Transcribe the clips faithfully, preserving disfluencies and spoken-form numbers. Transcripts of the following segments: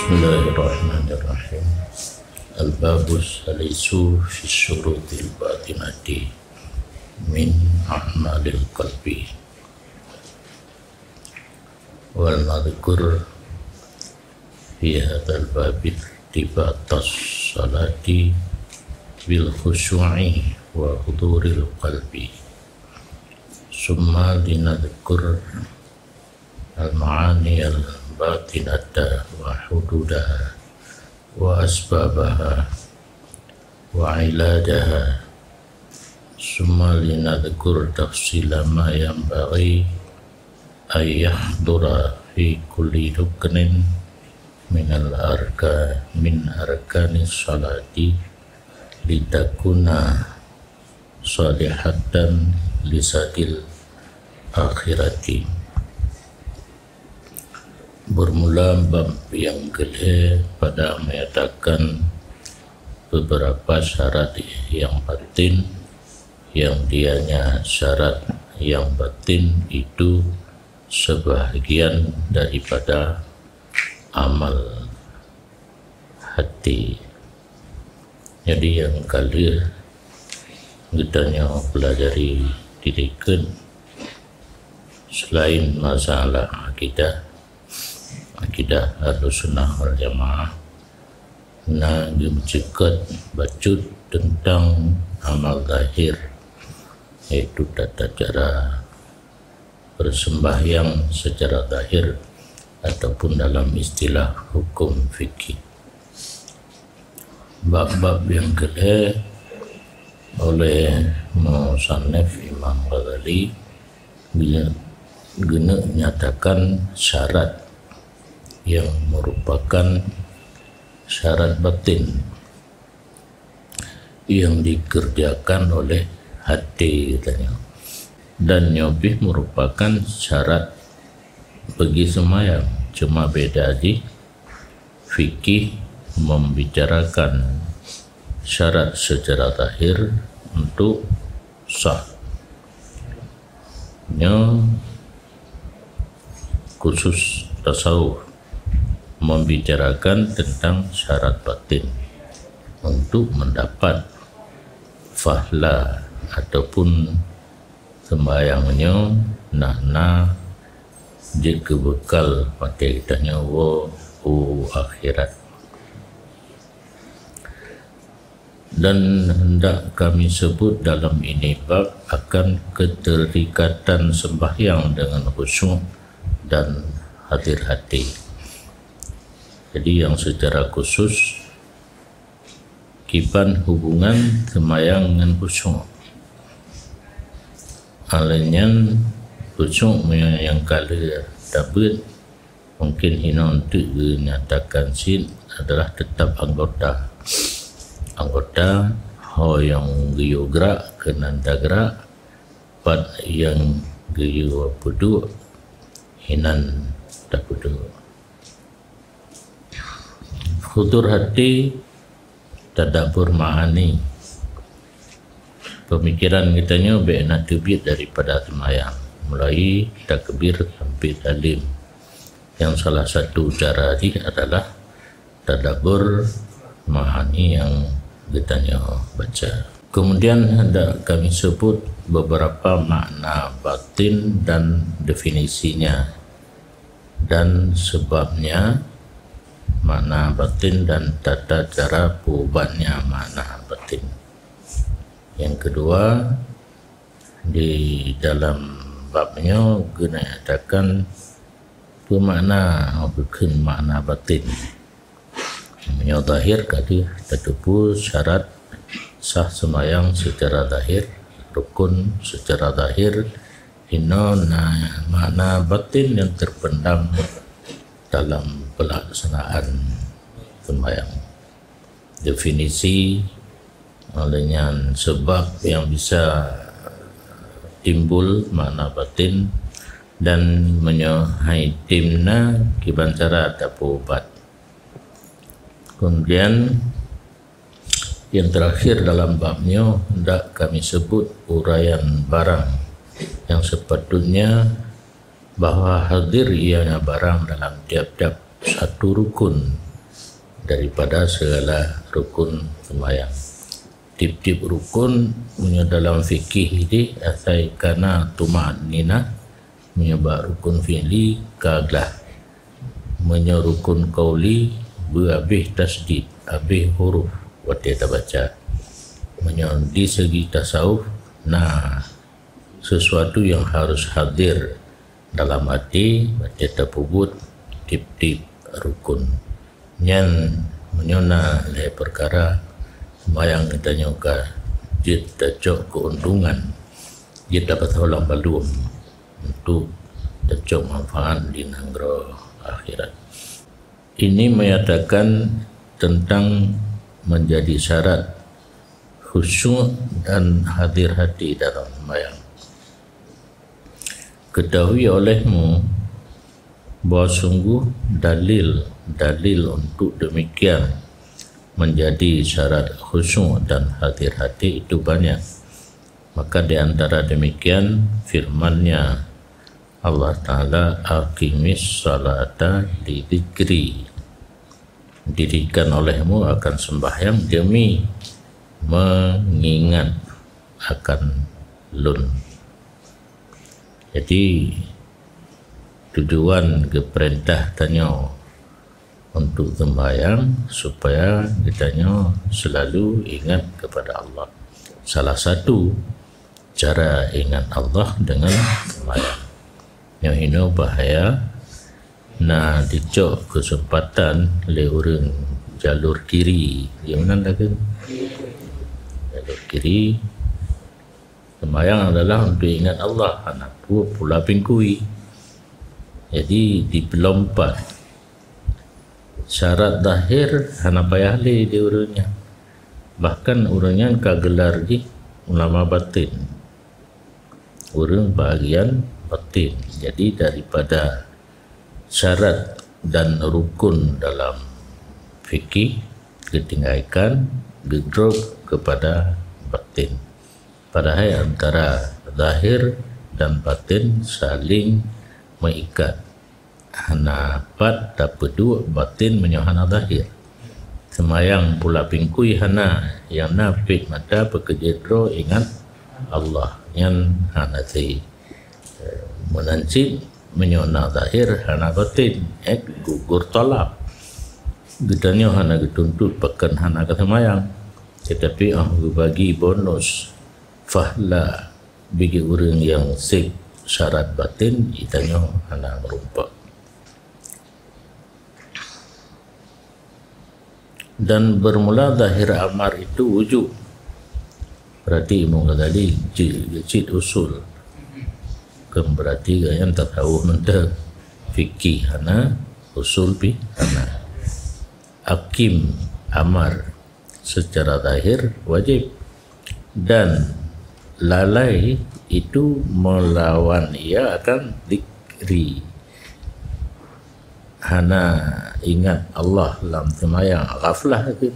Bismillahirrahmanirrahim. Al-babus salisu fi syurutil batinati min a'malil qalbi. Wal madhkur fi hadzal babi irtibatas salati bil khusyu'i wa huduril qalbi. Summa linadhkur al-ma'ani al-batinata wa hududaha wa asbabaha wa ilajaha. Summa linadhkur tafsila ma yanbaghi an yahdura fi kulli ruknin minal arka-, min arkanis salati litakuna salihatan lisadil akhirati. Bermula bab yang kelhèe pada menyatakan beberapa syarat yang batin, yang dianya syarat yang batin itu sebahagian daripada amal hati. Jadi, nyang ka lheueh geutanyoe pelajari di likot, selain masalah akidah, akidah Ahlussunnah wal Jamaah, na geumeuceukat bacut teuntang amal zahir, yaitu tata cara bersembahyang secara zahir ataupun dalam istilah hukum fikih. Bab-bab yang kelhèe oleh musannif Imam Ghazali geuneuk nyatakan syarat yang merupakan syarat batin yang dikerjakan oleh hati katanya. Dan nyoe pih merupakan syarat bagi seumayang, cuma beda jih fikih membicarakan syarat secara zahir untuk sah. Nyoe khusus tasawuf membicarakan tentang syarat batin untuk mendapat fahla ataupun sembahyang nyoe na, na jeuet keu beukal watèe geutanyoe woe u akhirat. Dan hendak kami sebut dalam ini bab akan keterikatan sembahyang dengan khusyuk dan hadir hati. Jadi, yang secara khusus, kiban hubungan seumayang ngon khusyuk. Alèh nyan, khusyuk meunyoe nyang ka lheueh tabeuet, mungkin hinoe teuk geunyatakan cit adalah teutap anggota. Anggota ho nyang geuyue grak keunan tagrak, pat nyang geuyue peuduek hinan tapeuduek. Khudur hati, tadabbur ma'ani. Pemikiran geutanyoe bèk na teubiet daripada seumayang, mulai takbir sampai salim. Yang salah satu cara jih adalah tadabbur ma'ani nyang geutanyoe baca. Kemudian hendak kami sebut beberapa makna batin dan definisinya, dan sebabnya makna batin dan tata cara peuubatnya makna batin. Yang kedua, di dalam bab nyoe geunyatakan peue makna, peue kheun makna batin. Meunyoe zahir ka deuh tateupeue syarat sah seumayang secara zahir, rukun secara zahir, hinoe na makna batin nyang terpendam dalam pelaksanaan seumayang. Definisi, oleh nyan sebab nyang bisa timbul makna batin, dan meunyoe hai tem na, kiban cara tapeuubat. Kemudian, yang terakhir dalam bab nyoe, hendak kami sebut uraian barang yang sepatutnya bahwa hadir ianya barang dalam tiap-tiap satu rukun daripada segala rukun sembahyang. Tiep-tiep rukun, meunyoe dalam fikih jih, asai kana tuma'ninah, meunyoe bak rukun fi'li ka glah. Meunyoe rukun qauli, beu abéh tasydid, abéh huruf watée tabaca. Meunyoe di segi tasawuf, na sesuatu nyang harus hadir dalam até watée tapeubuet tiep-tiep rukun. Nyan meunyoe na lhée peukara, sembahyang geutanyoe ka jeuet tacok keuntungan, jeuet tapasoe lam balum untuk tacok manfaat di nanggroe akhirat. Ini menyatakan tentang menjadi syarat khusyuk dan hadir hati dalam sembahyang. Ketahui olehmu bahwa sungguh dalil-dalil untuk demikian menjadi syarat khusyuk dan hadir hati itu banyak. Maka di antara demikian firman-Nya Allah Ta'ala, "Aqimis salata li dzikri." Dirikan olehmu akan sembahyang demi mengingat akan Lôn. Jadi, tujuan geupeurintah tanyoe untuk sembahyang supaya geutanyoe selalu ingat kepada Allah. Salah satu cara ingat Allah dengan sembahyang. Nyoe hinoe bahaya, na jicok keuseumpatan lé ureuëng jalur kiri. Di mana lagée? Jalur kiri. Sembahyang adalah untuk ingat Allah, hana peue pula pingkui. Jadi, dipeulompat. Syarat zahir hana payah lé di ureuëng nyan. Bahkan ureuëng nyan ka geular jih ulama batin. Ureuëng bahagian batin. Jadi, daripada syarat dan rukun dalam fikih geutinggalkan, geudrop kepada batin. Padahai antara zahir dan batin saling meuikat. Hana pat tapeuduek batin meunyoe hana zahir. Seumayang pula pingkui hana, nyang na pét mata peukeujeuet droe ingat Allah, nyan hana seuhi. Meunan cit meunyoe na zahir hana batin, eh, gugur thalab. Geutanyoe hana geutuntot pakon hana ka seumayang, teutapi 'oh geubagi bonus, fahla bagi ureuëng nyang sép syarat batin, geutanyoe hana meurumpok. Dan bermula zahir amar itu wujub. Berarti Imam Ghazali cit, cit usul. Bukan berarti gaya tasawuf mentah fikih hana, usul pi hana. Akim amar secara zahir wajib. Dan lalai itu melawan ia akan zikri. Hana ingat Allah lam seumayang, ghaflah itu.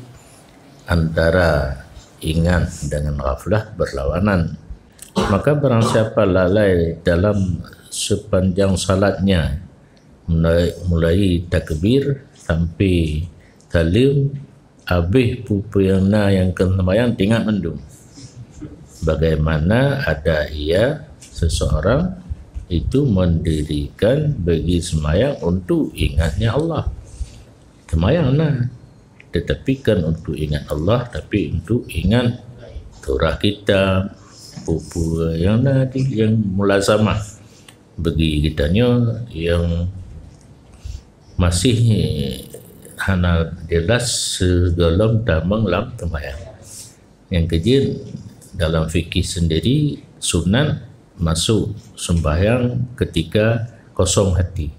Antara ingat dengan ghaflah berlawanan. Maka barang siapa lalai dalam sepanjang salatnya, mulai, mulai takbir sampai saleuem, habéh peue-peue nyang na nyang keu seumayang teuingat mandum. Bagaimana ada ia seseorang itu mendirikan bagi seumayang untuk ingatnya Allah. Seumayang na, tetapi kan untuk ingat Allah, tapi untuk ingat surah kitab, peue-peue nyang na di, nyang mulazamah. Bagi geutanyoe nyang masih hana jelas sigohlom tamong lam seumayang. Nyang keujeuet dalam fikih sendiri sunat masuk sembahyang ketika kosong hati.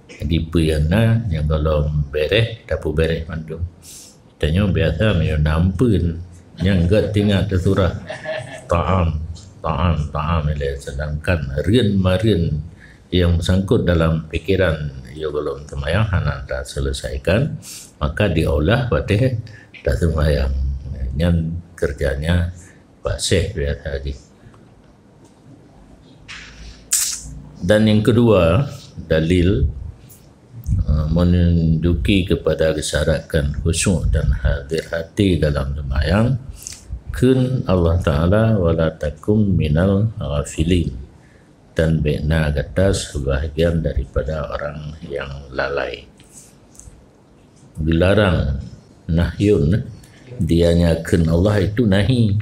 Jadi peue nyang na nyang gohlom bereh, tapeubereh mandum. Tanyoe biasa meunyoe na ampeuen nyang gét teuingat teusurah ta'am, ta'am, ta'am ilée, sedangkan reuen mareen nyang beusangkot dalam pikiran yoh gohlom seumayang hana taseuleusaikon, maka diolah watée taseumayang. Nyan keureuja Pak Syekh biasa jih. Dan yang kedua, dalil, Menunjuki kepada syaratkan khusyuk dan hadir hati dalam sembahyang, kheun Allah Ta'ala, "Wala takum minal ghafilin," dan bék na gata sebahagian daripada orang yang lalai. Geularang, nahyun, dianya kheun Allah itu nahi,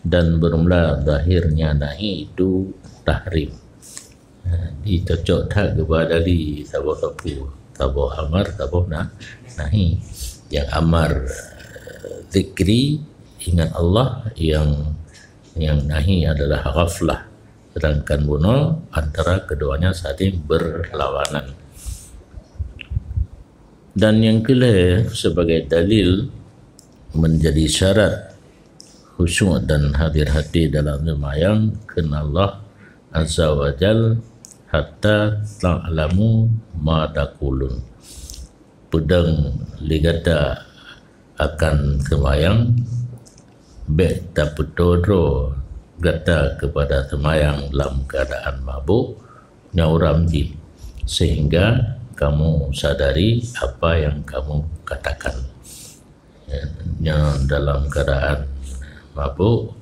dan bermula zahirnya nahi itu tahrim. Ha, jicocok that geuba dali saboh sapeue, saboh amar, saboh na-, nahi. Yang amar, eh, zikri, ingat Allah, yang, yang nahi adalah ghaflah. Sedangkan bunoe antara keduanya saling berlawanan. Dan nyang keulhèe, sebagai dalil menjadi syarat khusyuk dan hadir hati dalam seumayang, kheun Allah Azza wa Jal, "Hatta ta'lamu ma taqulun." Peudong lé gata akan seumayang, bék tapeutodroe gata keupada seumayang lam keuadaan mabök, nyan uram jih, sehingga kamu sadari apa yang kamu katakan. Nyan dalam keuadaan mabök,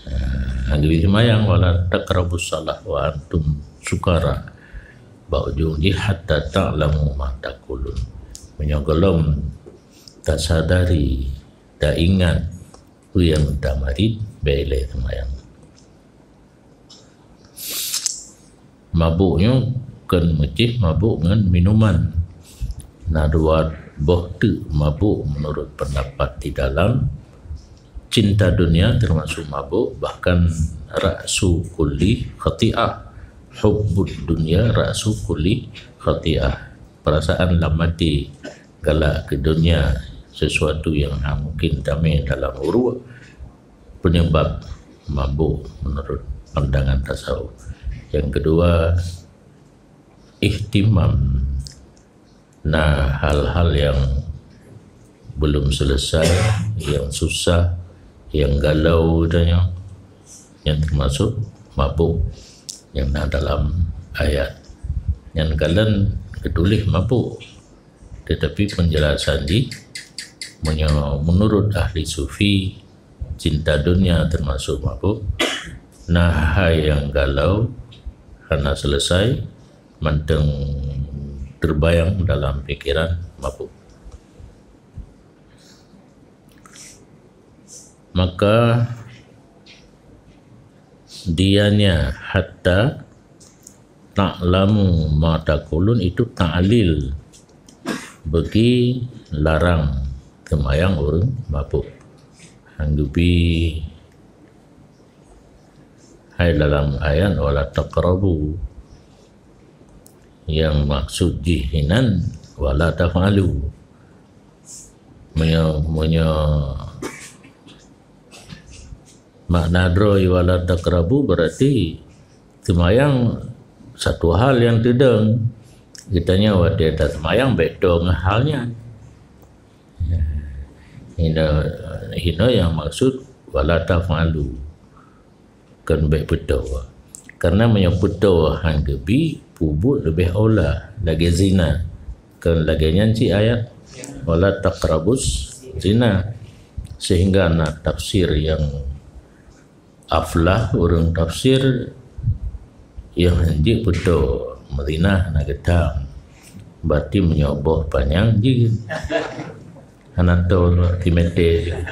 eh, hana geubri seumayang, "Wala taqrabus shalah wa antum sukara." Bak ujong jih, "Hatta ta'lamu ma taqulun." Meunyoe gohlom tasadari, taingat peue nyang tamarit, bék ilée seumayang. Mabök nyoe kon meucéh mabök ngon minuman. Na dua boh teuk mabök menurut pendapat di dalam. Cinta dunia termasuk mabök, bahkan ra'su kulli khati'ah. Hubbud dunya ra'su kulli khati'ah. Perasaan lam até galak keu dunia, sesuatu yang hana mungkin tamé dalam uruek, penyebab mabök menurut pandangan tasawuf. Yang kedua, ihtimam. Nah, hal-hal yang belum selesai, yang susah, yang galau tanya, yang termasuk mabök yang na dalam ayat. Yang kalian ketulis mabök, tetapi penjelasan di menurut ahli sufi, cinta dunia termasuk mabök. Nah, hai yang galau, hana selesai, mantong terbayang dalam pikiran mabök. Maka dianya hatta ta'lamu ma taqulun itu ta'lil bagi larang seumayang ureuëng mabök. Hana geubri hai dalam ayat wala taqrabu. Yang maksud jih hinan wala taf'alu. Meunyoe, meunyoe makna droe wala taqrabu berarti seumayang satu hal yang teudong. Geutanyoe watée taseumayang bék toe ngon hal nyan. Hino, hino yang maksud wala taf'alu. Kon bék peutoe. Karena meunyoe peutoe hana geubri, peubuet leubeh ola lagée zina. Kon lagée nyan cit ayat, "Wala taqrabuz zina." Sehingga na tafsir yang aflah, ureuëng tafsir yang hanjeuet peutoe, meuzina hana geutam. Berarti meunyoe boh panyang jeuet. Hana toe, timete jeuet.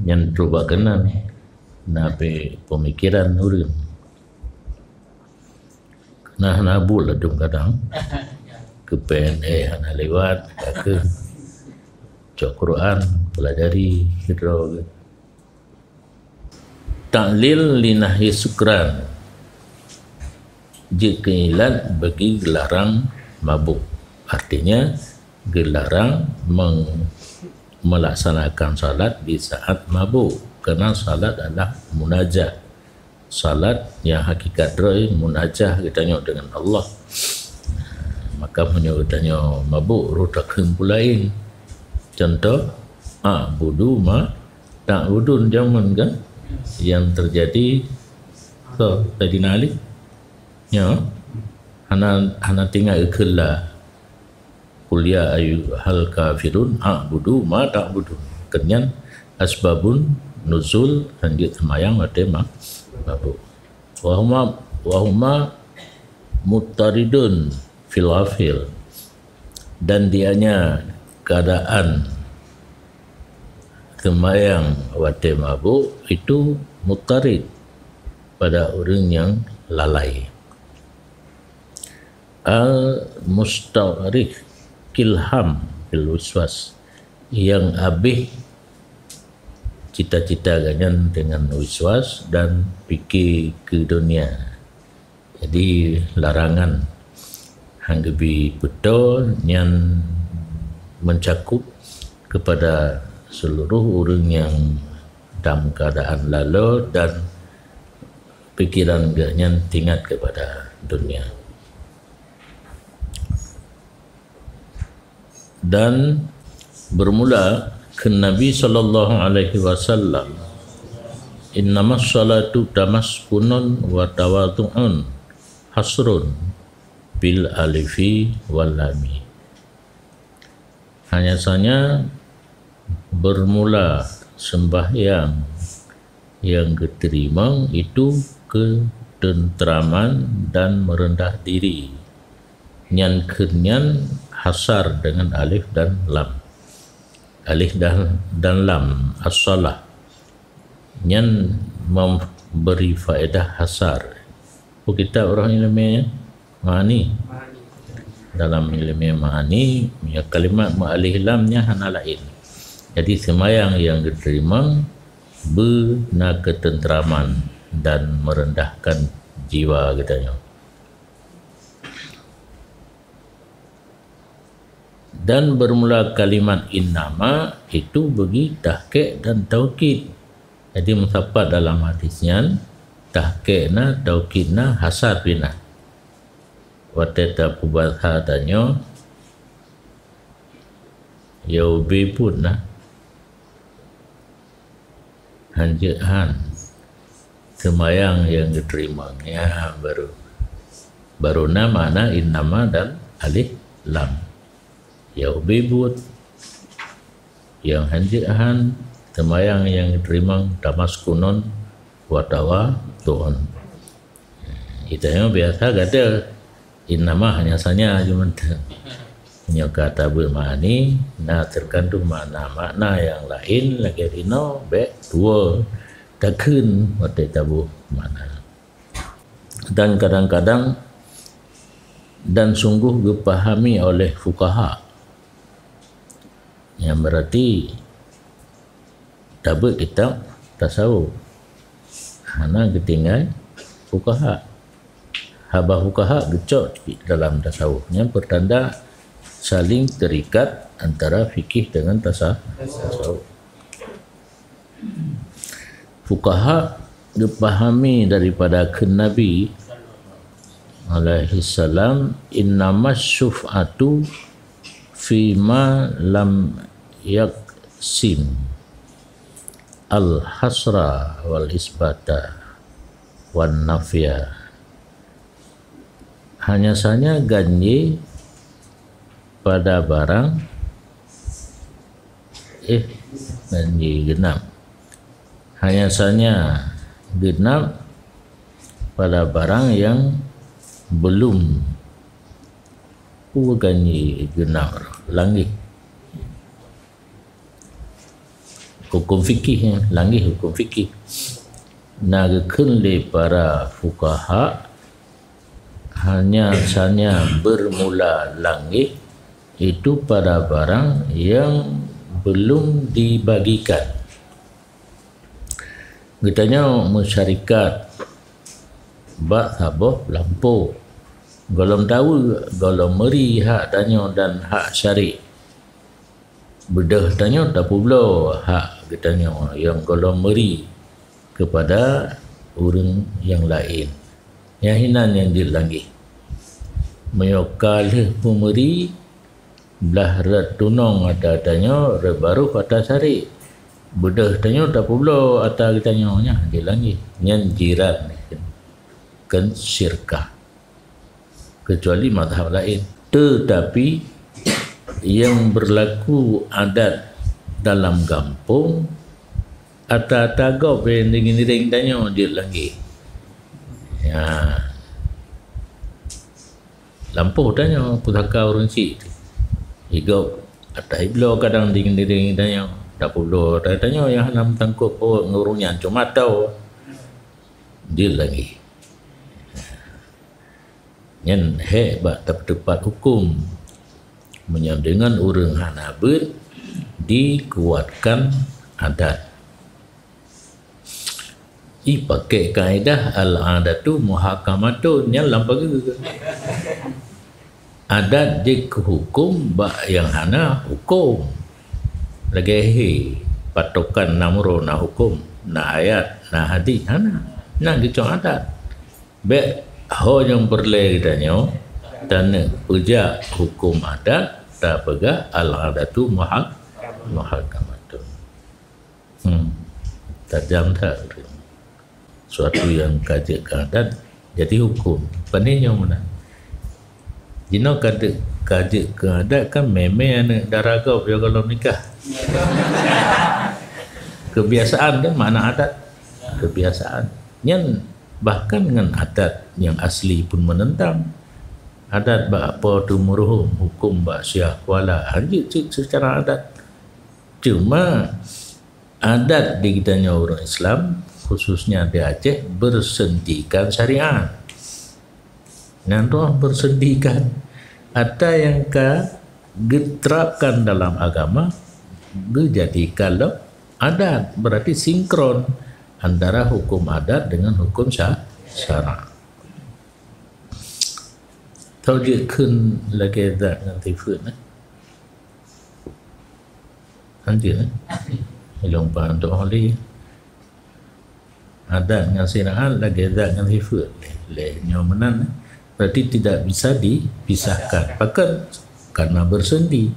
Nyan trok bak keunan. Na pe pemikiran ureuëng. Nah, na buet ladum kadang. Ke P N A hana liwat, ka keu cok Quran, pelajari, keudroe. Ta'lil li nahyi sukran. Jeuet keu ilat bagi geularang mabök. Artinya, geularang meng-, melaksanakan salat di saat mabök. Karena salat adalah munajah. Salat nyang hakikat droe munajah geutanyoe dengan Allah. Maka meunyoe geutanyoe mabök, rhot takheun peue laén. Contoh, a'budu ma ta'budun jameun kan? Yang terjadi, so, Saidina Ali. Ya. Hana, hana tinggai kheun la. Qul ya ayyuhal kafirun a'budu ma ta'budun. Keunyan asbabun nuzul hanjeuet seumayang watée ma-, mabuk. Wa huma, wa huma muttaridun fil ghafil. Dan dianya keadaan seumayang watée mabuk itu muttarid pada ureuëng nyang lalai. Al-mustaghrikil ham fil waswas, nyang abéh cita-cita geuhnyan deungon waswas dan pike keu dunia. Jadi larangan hana geubi peutoe nyan mencakup kepada seluruh ureuëng nyang dalam keadaan lalo dan pikiran geuhnyan teuingat kepada dunia. Dan bermula kheun Nabi sallallahu alaihi wasallam, "Innamas salatu tamaskunun wa tawadhu'un hasrun bil alifi wal lami." Hanya saja bermula sembahyang yang geuteurima itu ketentraman dan merendah diri. Nyan kheun nyan hasar dengan alif dan lam. Alif dan, dan lam, as-salah. Nyan memberi faedah hasar. Peue kitab roh ileumé nyan? Ma'ani. Dalam ileumé ma'ani, ya, kalimat meualif lam nyan hana laén. Jadi seumayang nyang geuteurima beuna ketentraman dan merendahkan jiwa geutanyoe. Dan bermula kalimat innama itu bagi tahqiq dan taukid. Jadi meusapat dalam hadis nyan, tahqiq na, taukid na, hasar pih na. Watée tapeubaca tanyoe, ya ubé buet na. Hanjeuet han. Seumayang nyang geuteurimong, ya, baru, baru na makna innama dan alif lam. Ya ubé buet, nyang hanjeuet han, seumayang nyang geuteurimong, tamaskunun wa tawadhu'un. Geutanyoe biasa gata innama hanya sanya cuma nyoe ka tabeuet ma'ani na terkandung makna-makna nyang laén lagée inoe bék tuwoe takheun watée tabeuet makna. Dan kadang-kadang dan sungguh geupahami oleh fukaha. Nyang berarti tabeuet kitab tasawuf hana geutinggai fukaha. Haba fukaha geucok cit dalam tasawuf. Nyan pertanda saling terikat antara fikih dengan tasa-, tasawuf. Fukaha geupahami daripada kheun Nabi alaihi salam, "Innamas syuf'atu fima lam yaksim al-hasra wal isbata wan nafya." Hanya saja ganjé pada barang, eh, ganjé genap. Hanya saja genap pada barang yang belum. Peue ganjé genap? Langét. Huköm fikih, ya, langét huköm fikih. Na geukheun lé para fukaha, hanya saja bermula langét itu pada barang yang belum dibagikan. Geutanyoe meusyarikat bak saboh lampôh. Gohlom taweue, gohlom meuri hak tanyoe dan hak syaré. Beudôh tanyoe tapeubloe hak geutanyoe nyang gohlom meuri keupada ureuëng nyang laén. Nyang hinan nyang jeuet langét. Meunyoe ka lheueh peumeuri, blah rot tunong ata tanyoe, rot barôh ata syaré. Beudôh tanyoe tapeubloe ata geutanyoe, nyan jeuet langét. Nyan jiran, kheun syirkah. kecuali mazhab laén. Tetapi yang berlaku adat dalam gampông, ata-ata gob nyang iring-iring tanyoe jeuet lagée. Ya. Lampôh tanyoe pusaka ureuëng chik tu. Igob ata ibloe kadang iring-iring tanyoe. Ata pulo ata tanyoe nyang hana meutangkot peuet ngon ureuëng nyan cuma tao. Jeuet lagée. Nyan hék bak teupeutupat huköm. Meunyoe deungon ureuëng hana beuet, dikuatkan adat. Ipaké kaedah al-adatu muhakamatun nyan lam pageue. Adat jeuet keu huköm bak nyang hana huköm. Lagée he, patokan na meurô na huköm, na ayat, na hadis, hana. Na geucok adat. Bék ho nyang peureulée geutanyoe taneuk peujak huköm adat, tapeugah al-adatu muhak-, muhakamatun. Hmm. Tajam that ureuëng. Suatu nyang ka jeuet keu adat jadi huköm. Pane nyoe meunan. Jinoe ka jeuet, ka jeuet keu adat kan mémé aneuëk dara gob yoh gohlom nikah. Kebiasaan kan makna adat. Kebiasaan. Nyan bahkan ngon adat nyang asli pun menentang. Adat bak po teumeuruhom, huköm bak syah kuala, hanjeuet cit seucara adat. Cuma adat di geutanyoe ureuëng Islam, khususnya di Aceh, bersentikan syariat. Nyan roh bersentikan. Ata nyang ka geuterapkan dalam agama, geujadikan lom adat. Berarti sinkron antara huköm adat dengan huköm sya-, syarak. Tau jeuet kheun lagée zat ngon sifeuet, eh? Hanjeuet, eh? Ilong paham tu ahli. Adat ngon syariat lagée zat ngon sifeuet. Lé, lé nyoe meunan, eh? Berarti tidak bisa dipisahkan. Pakon? Karena bersendi.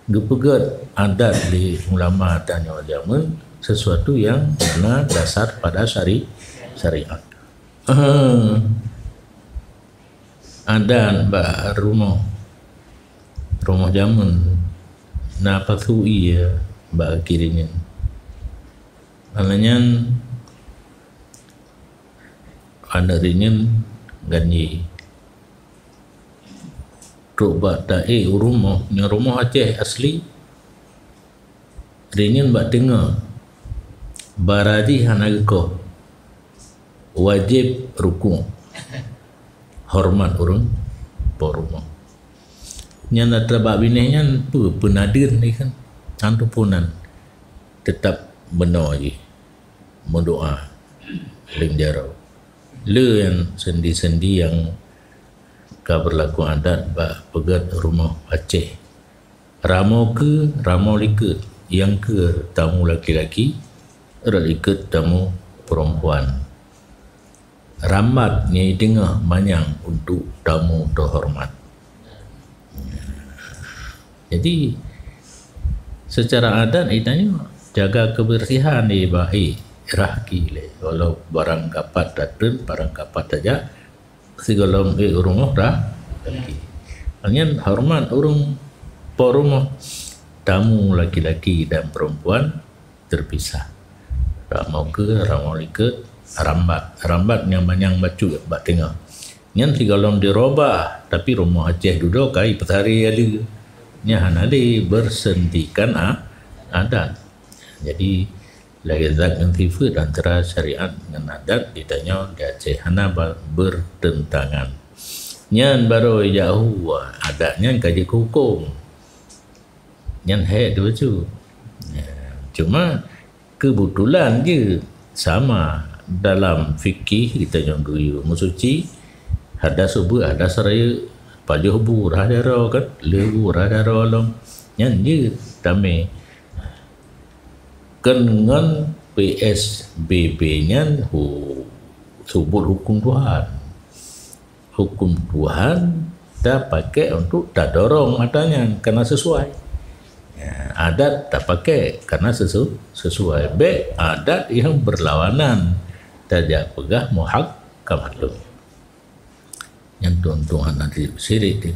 Geupeugét adat lé ulama tanyoe jameun sesuatu yang mana dasar pada syari-, syariat. Eh, adat bak rumoh, rumoh jameun na pasu ie bak kiri nyan. Karena nyan aneuëk rinyeun ganji. Trok bak taék u rumoh, nyoe rumoh Aceh asli. Rinyeun bak teungoh, bara jih hana geukoh. Wajéb rukuk. Horeumat ureuëng po rumoh. Nyan atra bak binéh nyan peue peunadeun lé kan? Nyan teupunan. Teutap meunoe jih. Meudoá. Leueng jaroe. Le nyan sendi-sendi nyang ka beurlaku adat bak peugét rumoh Aceh. Ramoe keue, ramoe likot, nyang keue tamu laki-laki, rot likot tamu perempuan. Rambat nyang teungoh manyang untuk tamu teuhormat. Jadi, secara adat, itanyoe jaga kebersihan di bahi rah ki lé. Walau barang kapat tatreun, barang kapat tajak, sigohlom ék u rumoh rah. Nyan horeumat ureuëng po rumoh, tamu laki-laki dan perempuan terpisah. Ramoe keue, ramoe likot, rambat. Rambat nyang manyang bacut bak teungoh. Nyan sigohlom dirobah, tapi rumoh Aceh dudoe kai peusari aleue. Nyan hana lé bersentikan a-, adat. Jadi, lagée zat ngon sifeuet antara syariat ngon adat geutanyoe di Aceh hana ba-, bertentangan. Nyan barô ijak hu, adat nyan ka jeuet keu huköm. Nyan hék teuh bacut. Ya, cuma keubeutulan jeuet sama dalam fikih geutanyoe geuyue meusuci, hadas ubeut, hadas rayeuk, pajoh bu rhah jaroe kan, le bu rhah jaroe lom. Nyan jeuet tamé. Kon ngon P S B B nyan hu-, subot huköm Tuhan. Huköm Tuhan tapakék untuk tadorong ata nyan kana sesuai. Ya, adat tapakék kana sesu-, sesuai. Bék adat nyang beurlawanan tajak peugah muhakkamatun. Nyan tueng-tueng hana sirit.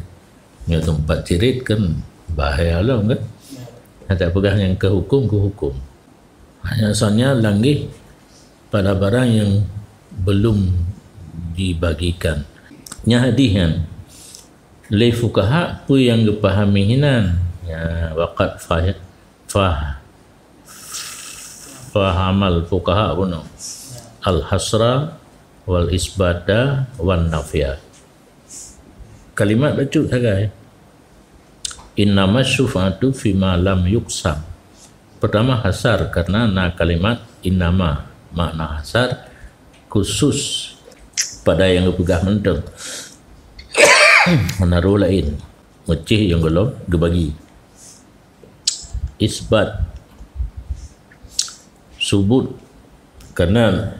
Nyoe teumpat sirit kan bahaya lom kan. Hana peugah nyang keu huköm, keu huköm. Hanya soalnya langgeh pada barang yang belum dibagikan. Nya hadih nyan. Lé fukaha peue nyang geupahami hinan. Ya, waqat fah, fah, fahamal fukaha bunoe. Al-hasra wal isbata wan nafya. Kalimat bacut sagai. Innama syuf'atu fima lam yuksam. Pertama hasar karena na kalimat innama. Makna hasar khusus pada nyang geupeugah mantong. Hana roh laén. Meucih nyang golom geubagi. Isbat. Subut. Karena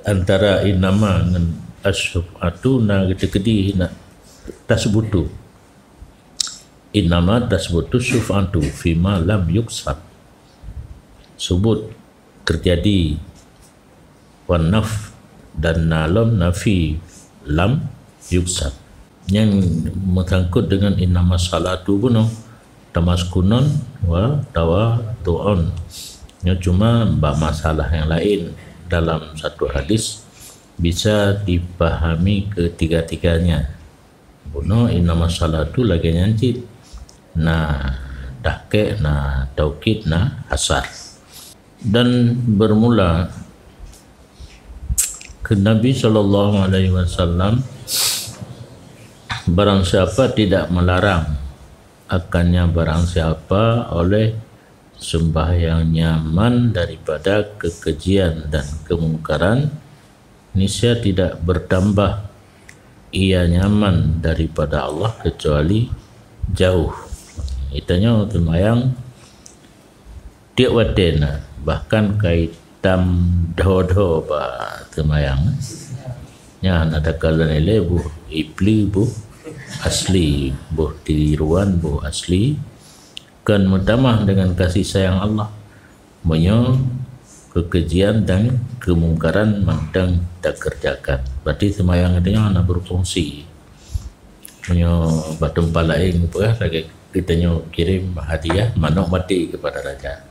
antara innama ngon asyuf'atu na geuteukeudi na tasbutu. Innama tasbutu syuf'atu fima lam yuksab. Subut terjadi wan naf dan na lom nafi lam yuksab. Nyang meusangkot dengan innama salatu bunoe tamaskunon wa tawadu'un. Nyoe cuma bak masalah nyang laén dalam satu hadis bisa dipahami ketiga-tiganya. Bunoe innama salatu lagée nyan cit. Na tahqiq, na taukid, na hasar. Dan bermula ke Nabi sallallahu alaihi wasallam, barang siapa tidak melarang akannya barang siapa oleh sembahyang nyaman daripada kekejian dan kemungkaran, niscaya tidak bertambah ia nyaman daripada Allah kecuali jauh. Geutanyoe teumayang tieb watée na, bahkan kai tam dho-dho bak teumayang. Nyan na takalon ilée boh ipli, boh asli, boh tiruan, boh asli. Kon meutamah dengan kasih sayang Allah. Meunyoe keukejian dan keumungkaran mantong takeureujakan, berarti seumayang geutanyoe hana beufungsi. Meunyoe bak teumpat laén geupeugah lagée geutanyoe kirém hadiah manok maté keupada raja.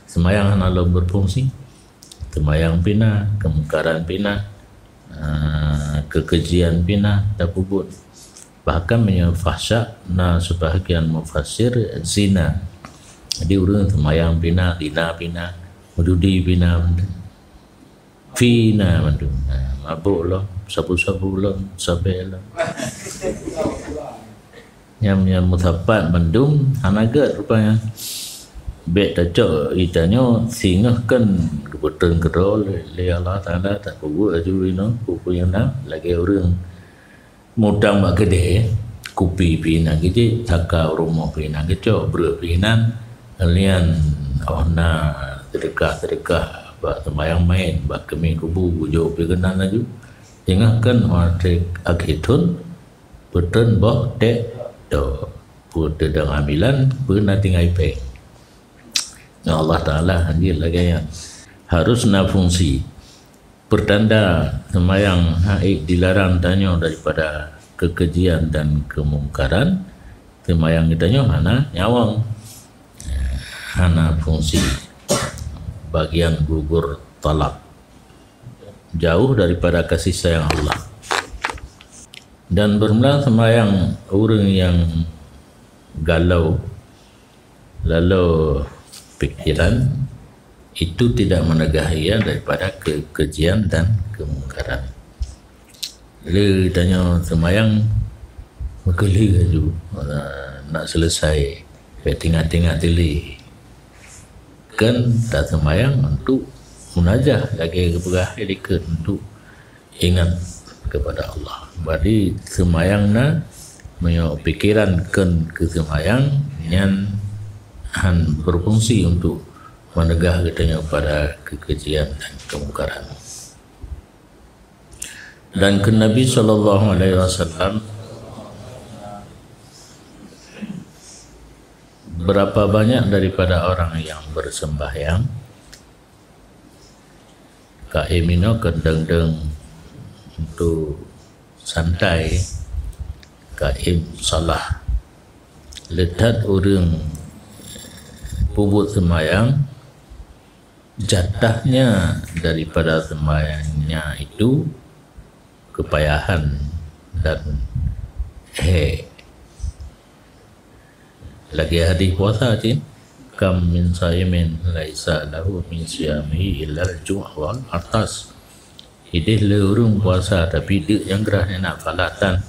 Seumayang hana lom beufungsi. Seumayang pih na, keumungkaran pih na, ah, keukejian pih na tapeubuet. Bahkan meunyoe fahsya, na sebahagian mufassir zina. Jadi ureuëng seumayang pih na, zina pih na, meujudi pih na, pih na mandum. Ha, mabök lom, sabu-sabu lom, sabé lom. Nyam-nyam meusapat mandum hana gét rupanya. Bék tacok geutanyoe singoh kan geubeuteun keudroe lé, lé Allah Taala, tapeubuet laju inoe peue-peue nyang na lagée ureuëng mutang bak keudè, kupi pih na geujék, saka u rumoh pih na geucok, breueh pih nan, lian óh na seudeukah-seudeukah bak seumayang mait, bak keumieng kubu, bujôk pih keunan laju. Singoh kan watée akhé thon, peutrön boh tét dok, peue teudong hamilan, peue na tinggai péng. Ngon Allah Taala hanjeuet lagée nyan. Harus na fungsi. Pertanda seumayang hana ék dilarang tanyoe daripada keukejian dan keumungkaran, seumayang geutanyoe hana nyawöng, hana fungsi, bagian gugur talab, jauh daripada kasih sayang Allah. Dan bermula seumayang ureuëng nyang galau, lalu pikiran itu tidak menegah ia daripada kekejian dan kemungkaran. Lé tanyoe seumayang meukeuleuh laju, nak selesai, bék tinggai-tinggai teulé. Kan taseumayang untuk munajah lagée geupeugah di likot untuk ingat kepada Allah. Berarti seumayang na, meunyoe pikiran kon keu seumayang, nyan han berfungsi untuk meunegah geutanyoe pada keukejian dan keumungkaran. Dan keu Nabi sallallahu alaihi wasallam, berapa banyak daripada orang yang bersembahyang, ka iminoe keudong-dong untuk santai, qaim salah. Le that ureuëng peubuet seumayang, jatahnya daripada seumayangnya itu keupayahan dan hék. Lagée hadis puasa cit, "Kam min saimin laisa lahu min siyamihi illal ju' wal atas." Ideh le ureuëng puasa, tapi deuk nyang grah nyan na phala tan.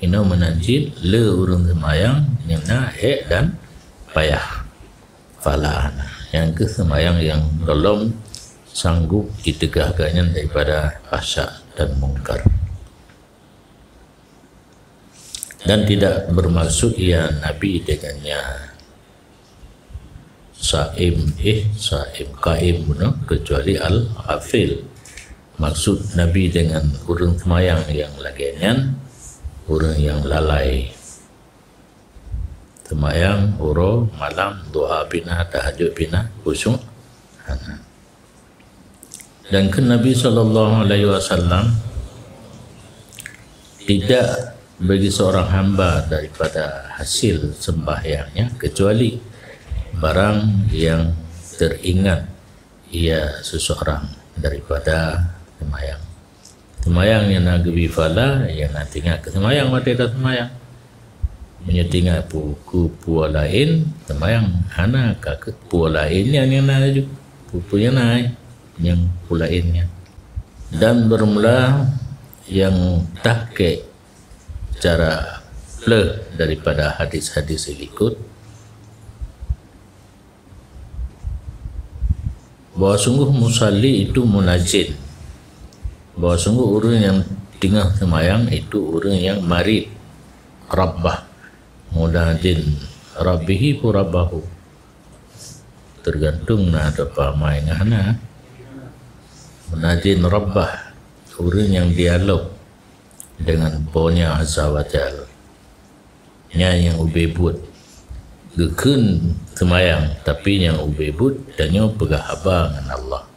Inoe meunan cit le ureuëng seumayang nyan na hék dan payah. Phala na. Nyang keuh seumayang nyang gohlom sanggup jiteugah gobnyan daripada fahsya dan mungkar. Dan tidak bermaksud ia Nabi dengannya saim, eh, saim, qaim, no, kecuali al-ghafil. Maksud Nabi dengan ureuëng seumayang nyang lagée nyan, ureuëng nyang lalai. Seumayang uroe malam, duha pih na, tahajud pih na, khusyuk hana. Dan kheun Nabi sallallahu alaihi wasallam, tidak bagi seorang hamba daripada hasil sembahyangnya kecuali barang yang teringat ia seseorang daripada seumayang. Seumayang nyang na geubri phala, nyang na teuingat keu seumayang watée taseumayang. Meunyoe teuingat pu-, keu peue laén, seumayang hana ka keu peue laén nyan nyang na laju. Peue-peue nyang na, nyang peue laén nyan. Dan bermula nyang tahkik cara pleuh daripada hadis-hadis likot, bahwa sungguh musalli itu munajin, bahwa sungguh ureuëng nyang teungoh seumayang itu ureuëng nyang marit rabbah, munajin rabbihi pu rabbahu. Tergantung na teupamai ngon hana. Munajin rabbah, ureuëng nyang dialog dengan Po nya Azza wa Jal. Nyan nyang ubé buet. Geukheun seumayang, tapi nyang ubé buet tanyoe peugah haba ngon Allah.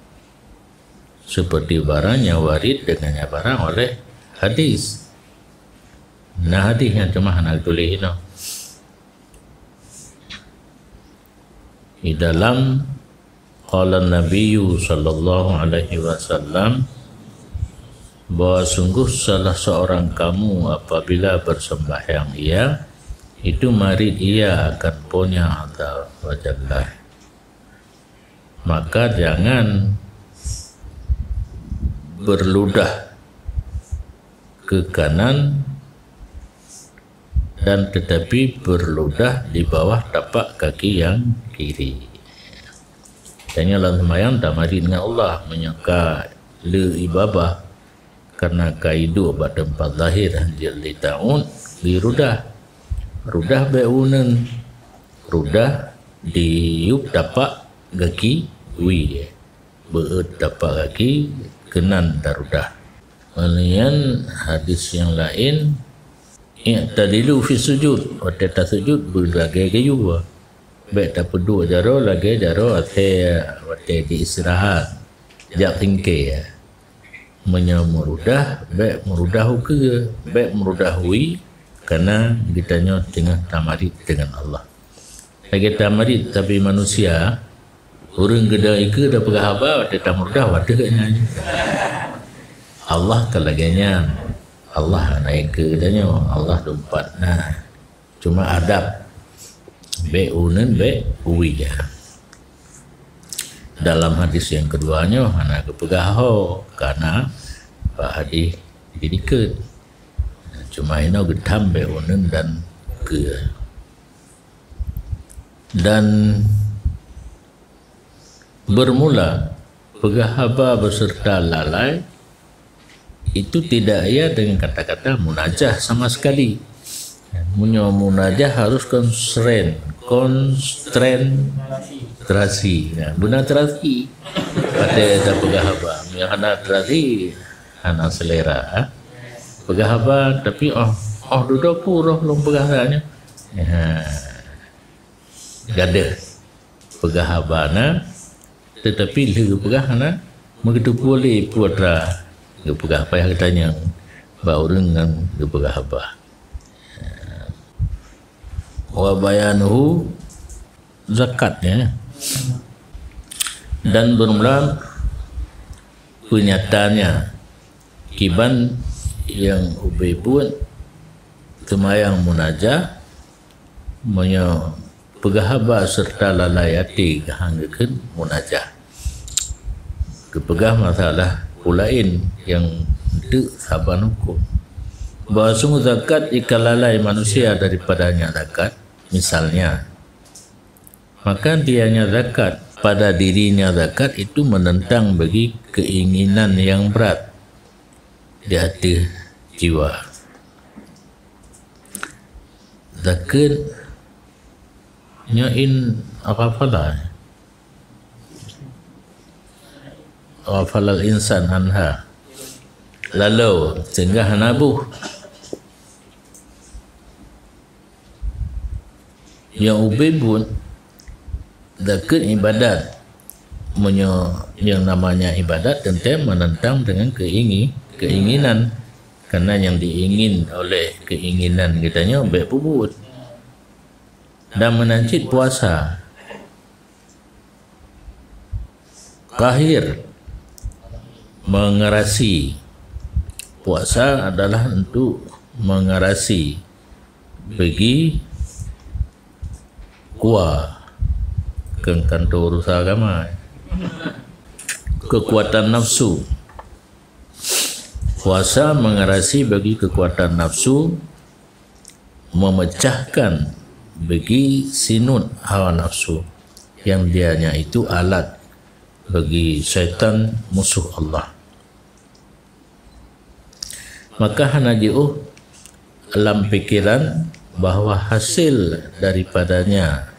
Seperti barang nyang warid dengan nyang barang oleh hadis. Na hadis nyang teuma hana geutuléh inoe. Di dalam qala Nabiyyu sallallahu alaihi wasallam, bahwa sungguh salah seorang kamu apabila bersembahyang ia, itu marit ia akan Po nya Azza wa Jalla. Maka jangan berludah ke kanan dan tetapi berludah di bawah tapak kaki yang kiri. Tanyoe lam seumayang tamarit ngon Allah, meunyoe ka le ié babah, karena ka iduek bak teumpat zahir, hanjeuet lé taun, geurudah. Rudah bék uneuen, rudah diyueb tapak gaki wie. Beuet tapak gaki keunan tarudah. Ngon nyan hadis nyang laén, "I'tadilu fi sujud," watée tasujud beulagée geuyue. Bék tapeuduek jaroe lagée jaroe asée watée jiistirahat, jak singke. Meunyoe meurudah, bék meurudah ukeue, bék meurudah wie, karena geutanyoe teungoh tamarit deungon Allah. Lagée tamarit sabe manusia, ureuëng geuda ikeue tapeugah haba watée tameurudah watée geuh nyan. Allah ka lagée nyan. Allah hana ikeue geutanyoe, Allah teumpat na. Cuma adab, bék uneuen, bék wie. Dalam hadis nyang keudua nyoe hana geupeugah ho, karena bak hadis dikeue. Cuma inoe geutam bék uneuen dan keue. Dan bermula peugah haba beserta lalai itu tidak ia dengan kata-kata munajah sama sekali. Meunyoe munajah harus konstren, konsentrasi. Nah, beuna terasi. Watée tapeugah haba, meunyoe hana terasi, hana selera, ha? Peugah haba, tapi oh, oh dudoe ku roh lôn peugah haba nyoe. Ha. Gadoh peugah haba na, tetapi lheueh geupeugah na, meugeuteupeue lé peue atra geupeugah, payah geutanyong. bak ureuëng nyang geupeugah haba. Wa bayanuhu zakat, ya. Dan beureulah peunyataannya kiban nyang ubé buet seumayang munajah, meunyoe peugah haba seureuta lalai até geuhang geukheun munajah. Geupeugah masalah peue laén nyang deuek saban huköm. Bahwa sungguh zakat jika lalai manusia daripadanya zakat, misalnya, maka dianya zakat, pada dirinya zakat itu menentang bagi keinginan yang berat di hati jiwa. Zakat nyoe in ghafala. Ghafalal insan anha. Lalu, sehingga hana buh. Nyang ubé buet, zakat ibadat. Meunyoe yang namanya ibadat, tentu menentang dengan keingi-, keinginan. Karena yang diingin oleh keinginan kita nyoe bèk peubuet. Dan meunan cit puasa. Qahir, mengerasi. Puasa adalah untuk mengerasi. Bagi kuah. Kan kantor urusan agama. Kekuatan nafsu. Puasa mengerasi bagi kekuatan nafsu, memecahkan bagi sinut hawa nafsu yang dianya itu alat bagi syaitan, musuh Allah. Maka hana jiôh lam pikiran bahwa hasil daripadanya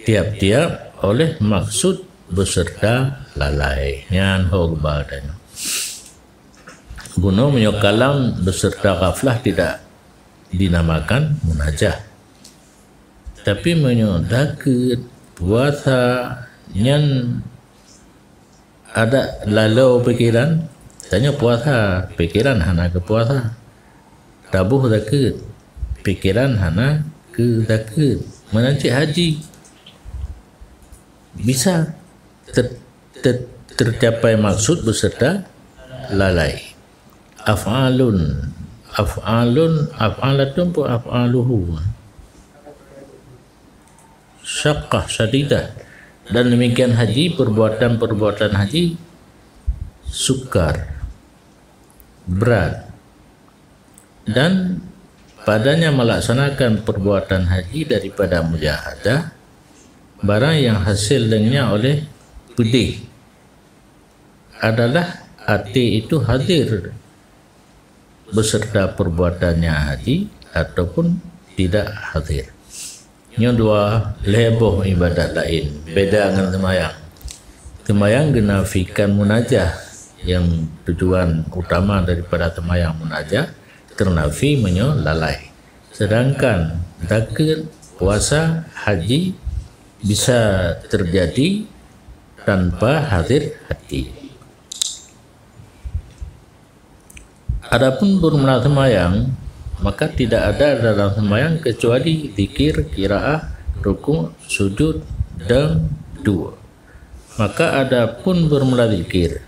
tiap-tiap oleh maksud beserta lalai. Nyan ho geuba tanyoe. Bunoe meunyoe kalam beserta ghaflah tidak dinamakan munajah. Tapi meunyoe zakat, puasa, nyan ada lalu pikiran, tanyoe puasa, pikiran hana keu puasa. Taboh zakat, pikiran hana keu zakat. Meunan cit haji. Bisa ter-, ter-, tercapai maksud beserta lalai. Af'alun, af'alun, af'alatun pun af'aluhu. Syaqqah syadidah. Dan demikian haji, perbuatan-perbuatan haji sukar, berat. Dan padanya melaksanakan perbuatan haji daripada mujahadah, barang yang hasil dengannya oleh pedih adalah até itu hadir beserta perbuatannya haji ataupun tidak hadir. Nyoe dua lhée boh ibadat laén, beda ngon seumayang. Seumayang geunafikan munajah yang tujuan utama daripada seumayang munajah, teunafi meunyoe lalai. Sedangkan zakat, puasa, haji bisa terjadi tanpa hadir hati. Adapun bermula sembahyang, maka tidak ada dalam sembahyang kecuali zikir, qiraah, rukuk, sujud, dan dua. Maka adapun bermula zikir,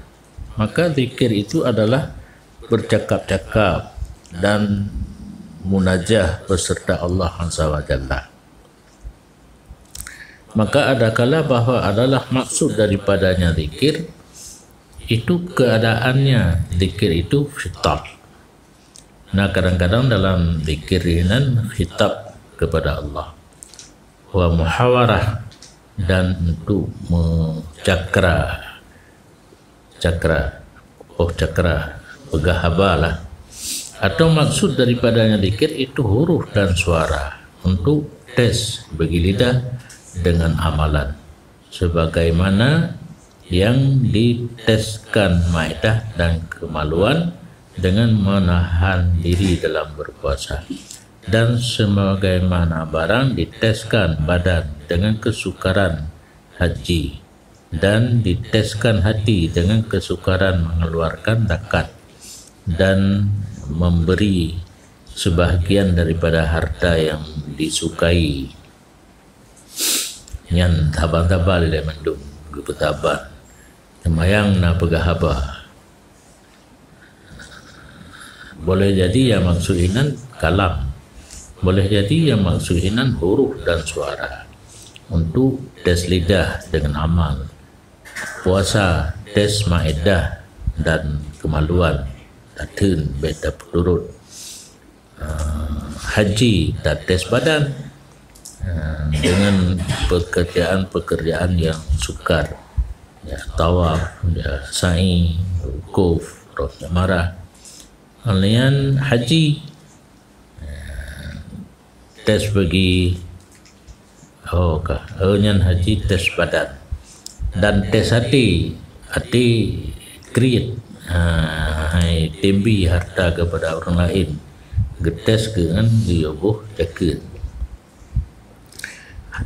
maka zikir itu adalah bercakap-cakap dan munajah beserta Allah Azza wa Jalla. Maka adakala bahwa adalah maksud daripadanya zikir, itu keadaannya zikir itu khitab. Nah, kadang-kadang dalam zikir inan khitab kepada Allah. Wa muhawarah, dan untuk mencakra. Cakra, oh cakra, peugah haba lah. Atau maksud daripadanya zikir itu huruf dan suara untuk tes bagi lidah dengan amalan. Sebagaimana yang diteskan maedah dan kemaluan dengan menahan diri dalam berpuasa. Dan sebagaimana barang diteskan badan dengan kesukaran haji dan diteskan hati dengan kesukaran mengeluarkan zakat. dan memberi sebahagian daripada harta yang disukai. Nyan saban-saban lé mandum geupeusaban. Seumayang na peugah haba. Boleh jadi yang maksud inan kalam. Boleh jadi yang maksud inan huruf dan suara. Untuk tes lidah dengan amal. Puasa, tes maédah dan kemaluan. Tatheun bèk tapeuturot. Ah, haji, tates badan. Ah, dengan pekerjaan-pekerjaan yang sukar. Ya, tawaf, ya, sa'i, wukuf, roh marah. Lain haji. Ah, tes bagi, oh, ka. Oh, nyan haji tes badan. Dan tes até, até kriet. Ha, hai tembi harta kepada orang lain. Geutes keu ngon geuyue boh jakeut.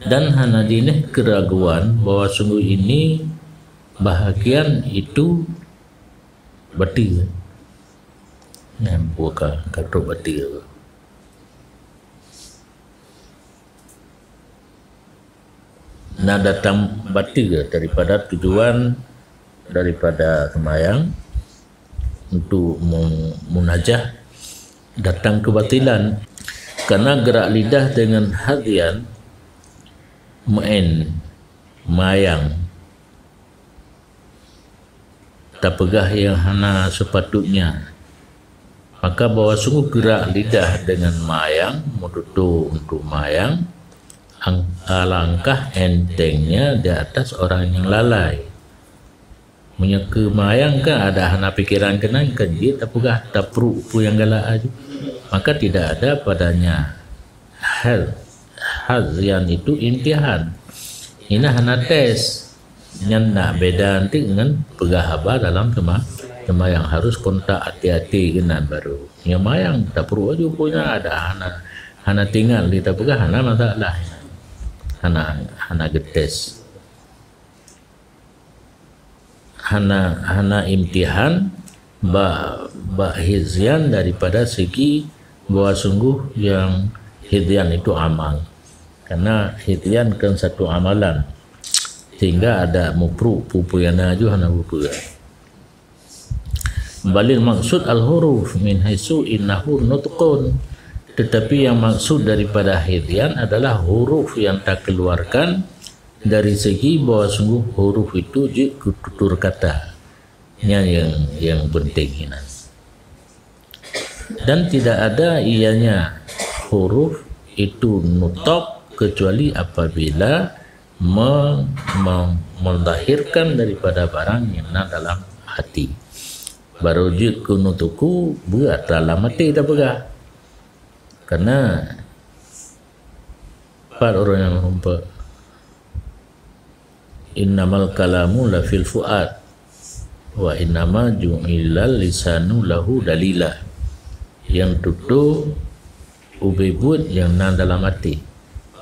Dan hana jinéh keraguan bahwa sungguh ini bahagian itu bateue. Nyan buka katrok bateue. Nah, datang bateue daripada tujuan daripada seumayang untuk mu-, munajah, datang keubatilan. Karena gerak lidah dengan hadian, meu'en, mayang, tapeugah nyang hana seupatutnya. Maka bahwa sungguh gerak lidah dengan mayang, meututoe untuk mayang, ang-, alangkah entengnya di atas orang nyang lalai. Meunyoe keu mayang kan ada hana pikeran keunan, kan jeuet tapeugah tapruek peue nyang galak aju. Maka tidak ada padanya hal, hal yang itu imtihan. Inan hana tes. Nyan na beda anti ngon peugah haba dalam teuma, teuma nyang harus kontak até-até keunan baru. Nyang mayang tapruek aju peue nyang ada hana, hana tingat lé tapeugah hana masalah. Hana, hana geutes. Hana, hana imtihan bak, bak hizyan daripada segi bahwa sungguh yang hizyan itu amal. Karena hizyan kan satu amalan. Sehingga ada mupruek pupu yana ju hana buku. Balil maksud al-huruf min haitsu innahu nutqun. Tetapi yang maksud daripada hizyan adalah huruf yang takeluarkan dari segi bahwa sungguh huruf itu jeuet keu tutur kata. Nyan nyang, nyang penting inan. Dan tidak ada ianya huruf itu nutaq kecuali apabila me-, me-, menzahirkan daripada barang nyang na dalam hati. Baru jeuet keu nutqu beuat dalam hati tapeugah. Karena pat ureuëng nyang meurumpok. Innamal kalamu lafil fuad, wa innama ju'ilal lisanu lahu dalila. Nyang tutoe ubé buet nyang na dalam até,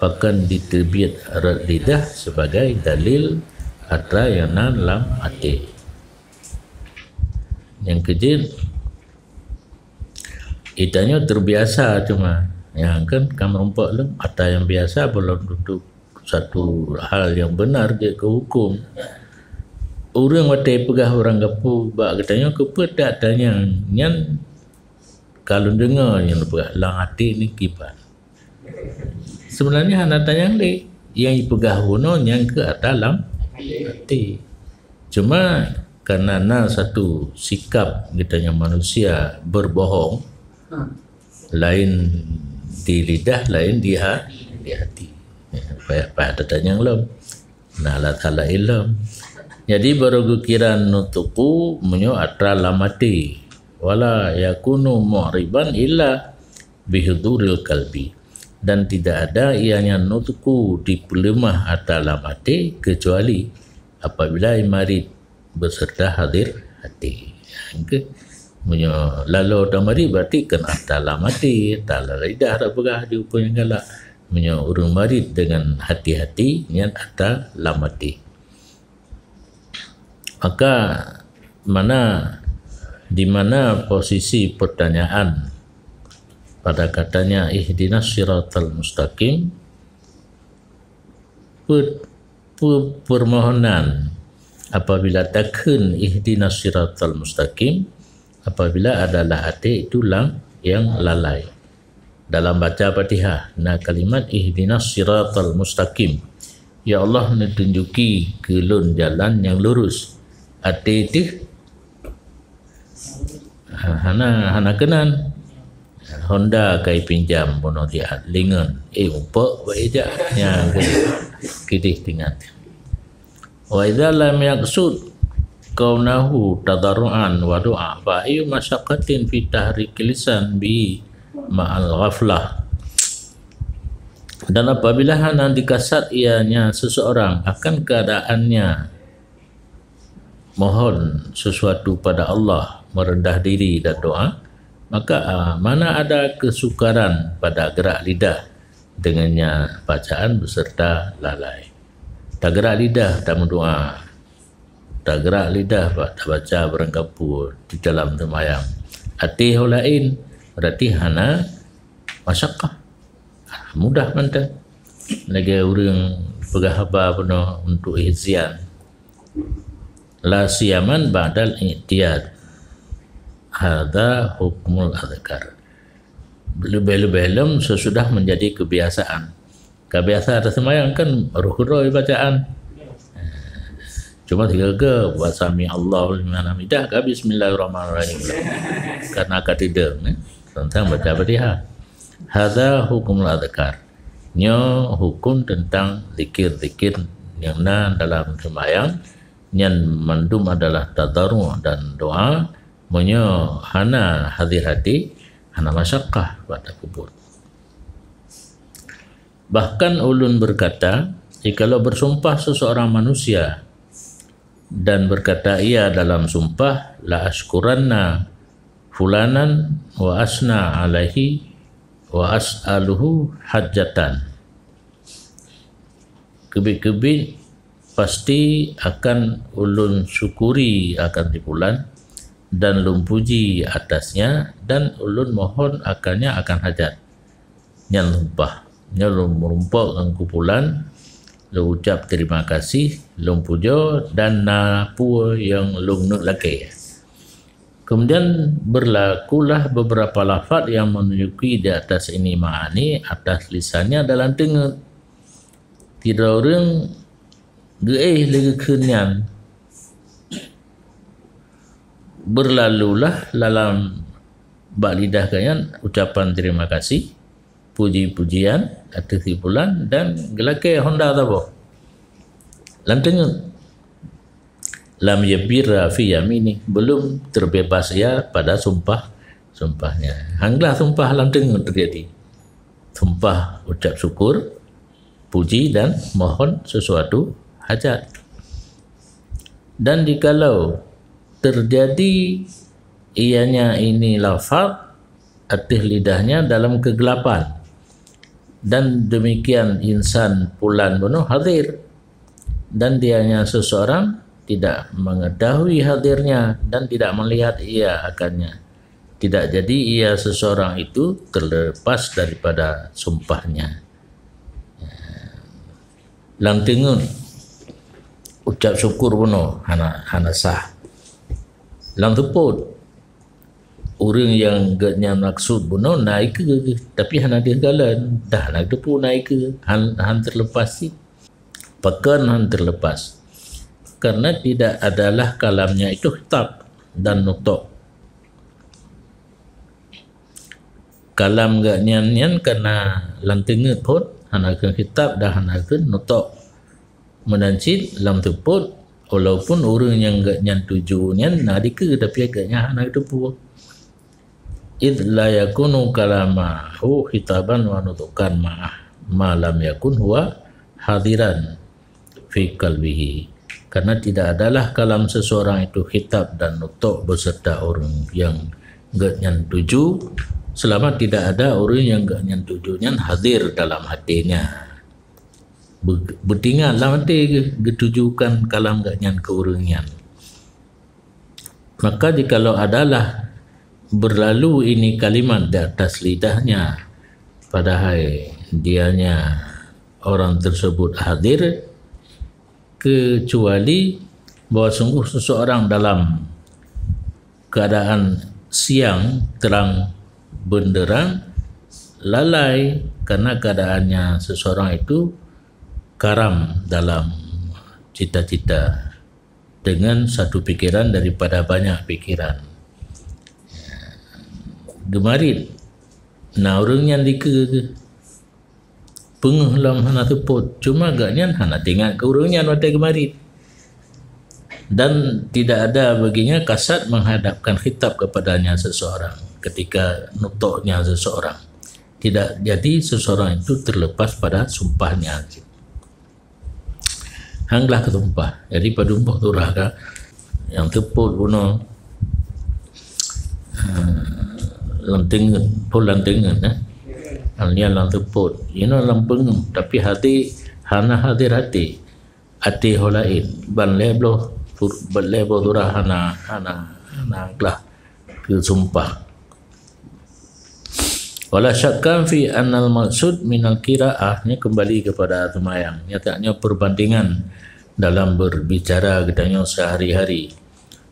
pakon jiteubiet rot lidah sebagai dalil atra nyang na dalam até. Nyang keujeuet, Geutanyoe teubiasa cuma, nyang kan ka meurumpok lom ata nyang biasa, belom tentu satu hal nyang beunar jeuet keu huköm. Ureuëng watée peugah ureuëng gapu bak geutanyoe, keupeue that tanyong nyan? Ka lôn deungoe nyang peugah lam até niki pat. Sebenarnya hana tanyong lé. Nyang jipeugah bunoe nyang keu ata lam até. Cuma karena na satu sikap geutanyoe manusia berbohong, lain di lidah, lain di ha-, di hati. Payah, payah tatanyong lom. Na Allah Taala ilom. Jadi baru geukira nutuku meunyoe atra lam até. Wala yakunu mu'riban illa bihuduril kalbi, dan tidak ada ianya nutku dipeuleumah ata lam até kecuali apabila marit beserta hadir até. Oke. Meunyoe lalo ata marit berarti kan ata lam até, ata lam lidah dak peugah di upun galak. Meunyoe ureuëng marit dengan hati-hati nyan ata lam até. Maka mana Di mana posisi pertanyaan pada katanya ihdinas siratal mustaqim? Pe-, pe-, permohonan apabila takheun ihdinas siratal mustaqim, apabila adalah até itu lam yang lalai. Dalam baca Fatihah, na kalimat ihdinas siratal mustaqim. Ya Allah, neutunjuki keu lôn jalan nyang lurus. Até teuh ha-, hana, hana keunan. Honda kai pinjam bunoe siat lingon. Eh, upok bak ijak. Nya, keudeh, keudeh teuingat. Wa idza lam yaqsud kaunahu tadarruan wa du'a, fa ayu masyaqqatin fi tahrikil lisan bi ma'al ghaflah. Dan apabila hana dikasat ianya seseorang akan keadaannya mohon sesuatu pada Allah, merendah diri dan doa, maka, ah, mana ada kesukaran pada gerak lidah dengannya bacaan beserta lalai. Tagerak lidah tameudoa, tagerak lidah bak tabaca barangkapeue di dalam seumayang. Até ho laén, berarti hana masyakkah. Mudah mantong. Lagée ureuëng peugah haba bunoe untuk ihzian. La siyaman ba'dal i'tiyad. Hadza hukmul adhkar. Leubeh-leubeh lom sesudah menjadi kebiasaan. Ka biasa taseumayang kan roh keudroe bacaan. Cuma tiga ke buat sami Allahu liman hamidah ka bismillahirrahmanirrahim. Karena ka tidang, eh. Tentang baca Fatihah. Hadza hukumul adhkar. Nyoe hukum tentang zikir-zikir nyang na dalam seumayang, nyan mandum adalah tadarru' dan doa, meunyoe hana hadir hati, hana masyakkah bak tapeubuet. Bahkan ulôn berkata, jikalau bersumpah seseorang manusia dan berkata ia dalam sumpah, "La asykuranna fulanan wa asna alaihi wa as'aluhu hajatan." Keubiet-keubiet pasti akan ulôn syukuri akan si fulan dan lôn puji atasnya dan ulôn mohon akannya akan hajat. Nyan sumpah. Nyoe lôn meurumpok ngon kumpulan, lôn ucap terima kasih, lôn pujoe dan na peue nyang lôn neuk lakée. Kemudian berlakulah beberapa lafaz yang menunjuki di atas ini ma'ani atas lisannya dalam teungeut. Sidroe ureuëng geuéh lé geukheun nyan. Berlalulah dalam bak lidah geuhnyan ucapan terima kasih, puji-pujian ateueh si fulan dan geulakée honda saboh. Lam teungeut. Lam yabirra fi yamini, belum terbebas ia pada sumpah, sumpahnya. Hanglah sumpah lam teungeut terjadi. Sumpah ucap syukur, puji dan mohon sesuatu hajat. Dan jikalau terjadi ianya ini lafaz ateueh lidahnya dalam kegelapan, dan demikian insan pulan bunoe hadir, dan dianya seseorang tidak mengetahui hadirnya dan tidak melihat ia akannya, tidak jadi ia seseorang itu terlepas daripada sumpahnya. Lam teungeut ucap syukur bunoe hana, hana sah. Lam seupôt, ureuëng nyang geuhnyan maksud bunoe na ikeue, tapi hana deuh galon, dah hana teupeu na ikeue, han, han terlepas cit. Pakon han terlepas? Karena tidak adalah kalamnya itu khitab dan nutok. Kalam geuhnyan nyan ka na lam teungeut phon, hana kheun khitab dan hana kheun nutok. Meunan cit lam seupôt, walaupun ureuëng nyang geuhnyan tuju nyan na dikeue, tapi geuhnyan hana geuteupeue. Id la yakunu kalamahu khitaban wa nutqan ma'ah, ma lam yakun huwa hadiran fi qalbihi. Karena tidak adalah kalam seseorang itu khitab dan nutok beserta ureuëng nyang geuhnyan tuju, selama tidak ada ureuëng nyang geuhnyan tuju nyan hadir dalam hatinya. Be-, beutingat lam até geuh, geutujukan kalam geuhnyan keu ureuëng nyan. Maka jikalau adalah berlalu ini kalimat di atas lidahnya, padahai dianya orang tersebut hadir, kecuali bahwa sungguh seseorang dalam keadaan siang terang benderang, lalai karena keadaannya seseorang itu karam dalam cita-cita dengan satu pikiran daripada banyak pikiran. Gemarit. Nah, ureuëng nyan dikeue peungeuh lom hana seupôt, cuma gak nyan hana teuingat keu ureuëng nyan watée gemarit. Dan tidak ada baginya kasat menghadapkan khitab kepadanya seseorang ketika nutoknya seseorang. Tidak jadi seseorang itu terlepas pada sumpahnya. Hang lah keu sumpah. Jadi padum boh surah ka nyang seupôt bunoe, eh, lam teungeut, phon lam teungeut, eh. Hal nyan lam seupôt. Inoe lam peungeuh, tapi hati hana hadir hati. Hati ho laén. Ban lhée bloh sur-, ban lhée boh surah hana, hana, hana glah keu sumpah. Wala syakka fi annal maksud minal qiraah, ni kembali kepada seumayang. Nyatanya perbandingan dalam berbicara geutanyoe sehari-hari.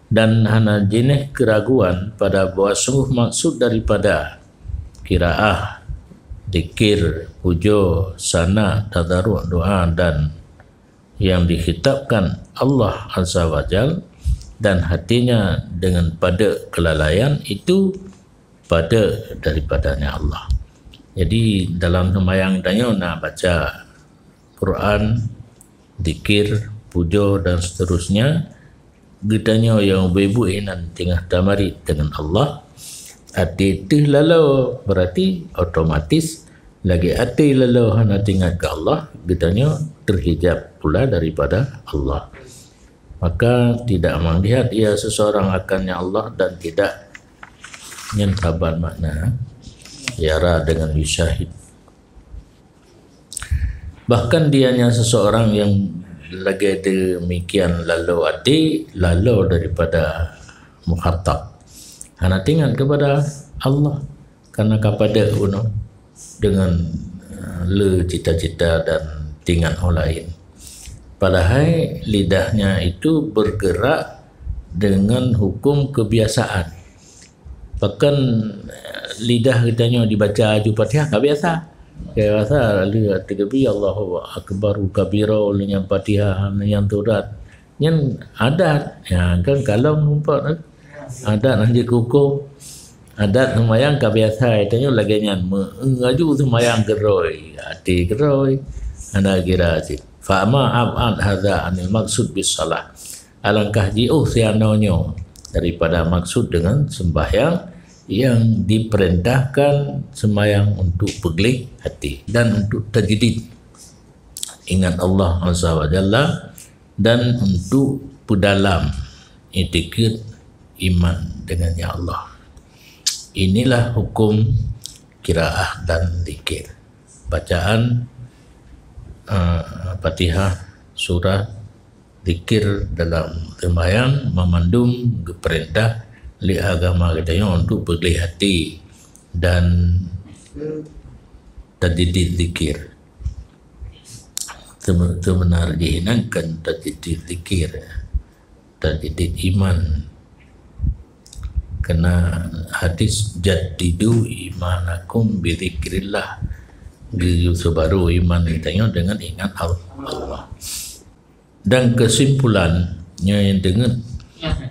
Dan hana jinéh keraguan pada bahwa sungguh maksud daripada qiraah, zikir, pujoe, sana, tadarruk, doa dan yang dikhitabkan Allah Azza wa Jal dan hatinya dengan pada kelalaian itu pada daripadanya Allah. Jadi dalam sembahyang tanyoe na baca Quran, zikir, pujoe dan seterusnya, geutanyoe nyang buet-buet inan teungoh tamarit deungon Allah, até teuh laloe, berarti otomatis lagée até laloe hana teuingat keu Allah, geutanyoe terhijab pula daripada Allah. Maka tidak melihat ia seseorang akannya Allah dan tidak, nyan saban makna yara dengan yusyahid. Bahkan dianya seseorang yang lagée demikian laloe até, laloe daripada mukhatab. Hana teuingat kepada Allah, karena ka padek bunoe dengan, eh, le cita-cita dan teuingat ho laén. Padahai lidahnya itu bergerak dengan hukum kebiasaan. Bahkan, eh, lidah geutanyoe dibaca aju Fatihah ka biasa. Ka biasa, lalu teugeubri Allahu Akbar kabira, lheueh nyan Fatihah, lheueh nyan surat. Nyan adat. Ya, kan kalon rumpok tu. Adat hana jeuet keu huköm. Adat seumayang ka biasa, tanyoe lagée nyan. Meu-, aju seumayang keudroe, até keudroe. Hana kira cit. Fa ma ab'ad hadza anil maksud bis shalah. Alangkah jiôh sianoe nyoe daripada maksud dengan sembahyang yang diperintahkan sembahyang untuk peugleh hati dan untuk tajdid ingat Allah Azza wa Jalla dan untuk peudalam itikad iman dengannya Allah. Inilah hukum qiraah dan zikir. Bacaan, eh, Fatihah, surah, zikir dalam sembahyang, mamandum geupeurintah lé agama geutanyoe untuk peugleh hati dan tajdid zikir. Sebe-, sebenar jih nyan kan tajdid zikir, tajdid iman. Kena hadis, "Jaddidu imanakum bi zikrillah." Geuyue seubaru iman geutanyoe dengan ingat Al-, Allah. Dan kesimpulan, nyoe nyang deungon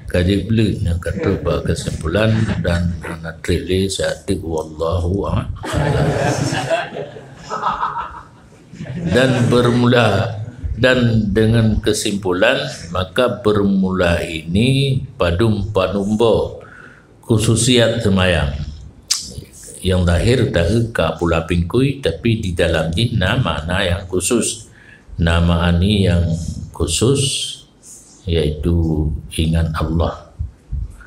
ka jibleuet nyoe ka trok bak kesimpulan dan hana treb lé siat teuk, wallahu a'lam. Dan bermula, dan dengan kesimpulan, maka bermula ini padum padum boh khususiat seumayang. Nyang zahir taeu ka pula pingkui, tapi di dalam jih na makna nyang khusus, na ma'ani nyang khusus, yaitu ingat Allah,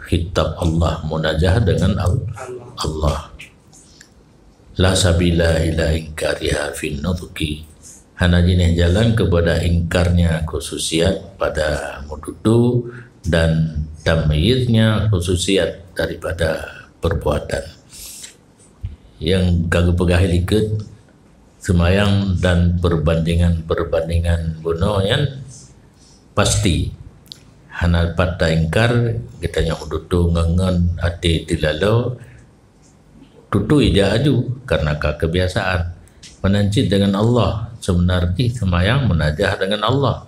khitab Allah, munajah dengan Al-, Allah. La sabila ila ingkariha fin nutqi. Hana jinéh jalan kepada ingkarnya khususiat pada meututoe dan tamyiznya khususiat daripada perbuatan. Nyang ka geupeugah likot, seumayang dan perbandingan-perbandingan bunoe nyan pasti. Hana pat taingkar, geutanyoe meututoe ngon, ngon até teulalo, tutui jak aju karena ka kebiasaan. Meunan cit dengan Allah, seubeuna jih seumayang munajah dengan Allah.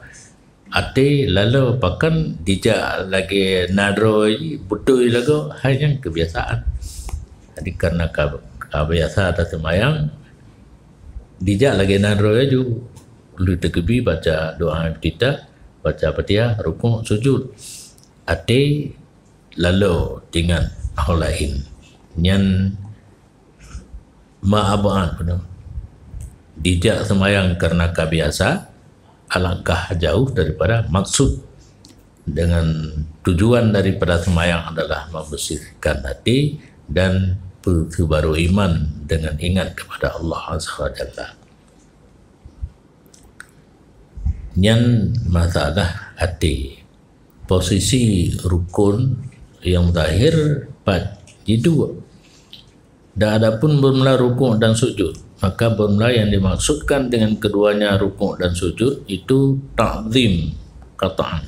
Até lalo pakon dijak lagée na droe, beutôi lagoe, hai nyan kebiasaan. Jadi karena ka, ka biasa taseumayang, dijak lagée na droe aju. Lheueh teukeubie baca doa iftitah, baca Fatihah, rukuk, sujud. Até lalo tingat ho laén. Nyan ma ab'ad beuna. Dijak seumayang karena ka biasa, alangkah jauh daripada maksud. Dengan tujuan daripada seumayang adalah membersihkan hati dan peuseubaru iman dengan ingat kepada Allah Azza wa Jalla. Nyan masalah até. Posisi rukun nyang zahir pat jiduek. Dan adapun beurmula rukuk dan sujud, maka beurmula yang dimaksudkan dengan keduanya rukuk dan sujud itu ta'zim qat'an.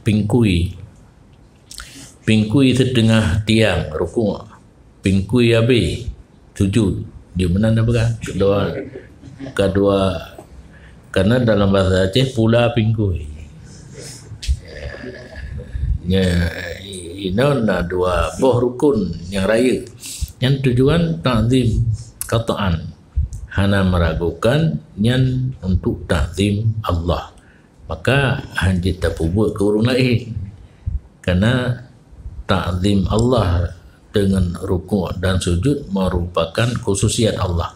Pingkui. Pingkui siteungoh tiang rukuk. Pingkui abée sujud. Di meunan dah peugah. Kedua, kedua, karena dalam bahasa Aceh pula pingkui. Nya, inoe na dua boh rukun nyang rayeuk. Nyan tujuan ta'zim qat'an. Hana meragukan nyan untuk ta'zim Allah. Maka hanjeuet tapeubuet keu ureuëng laén. Karena ta'zim Allah dengan rukuk dan sujud merupakan khususiat Allah.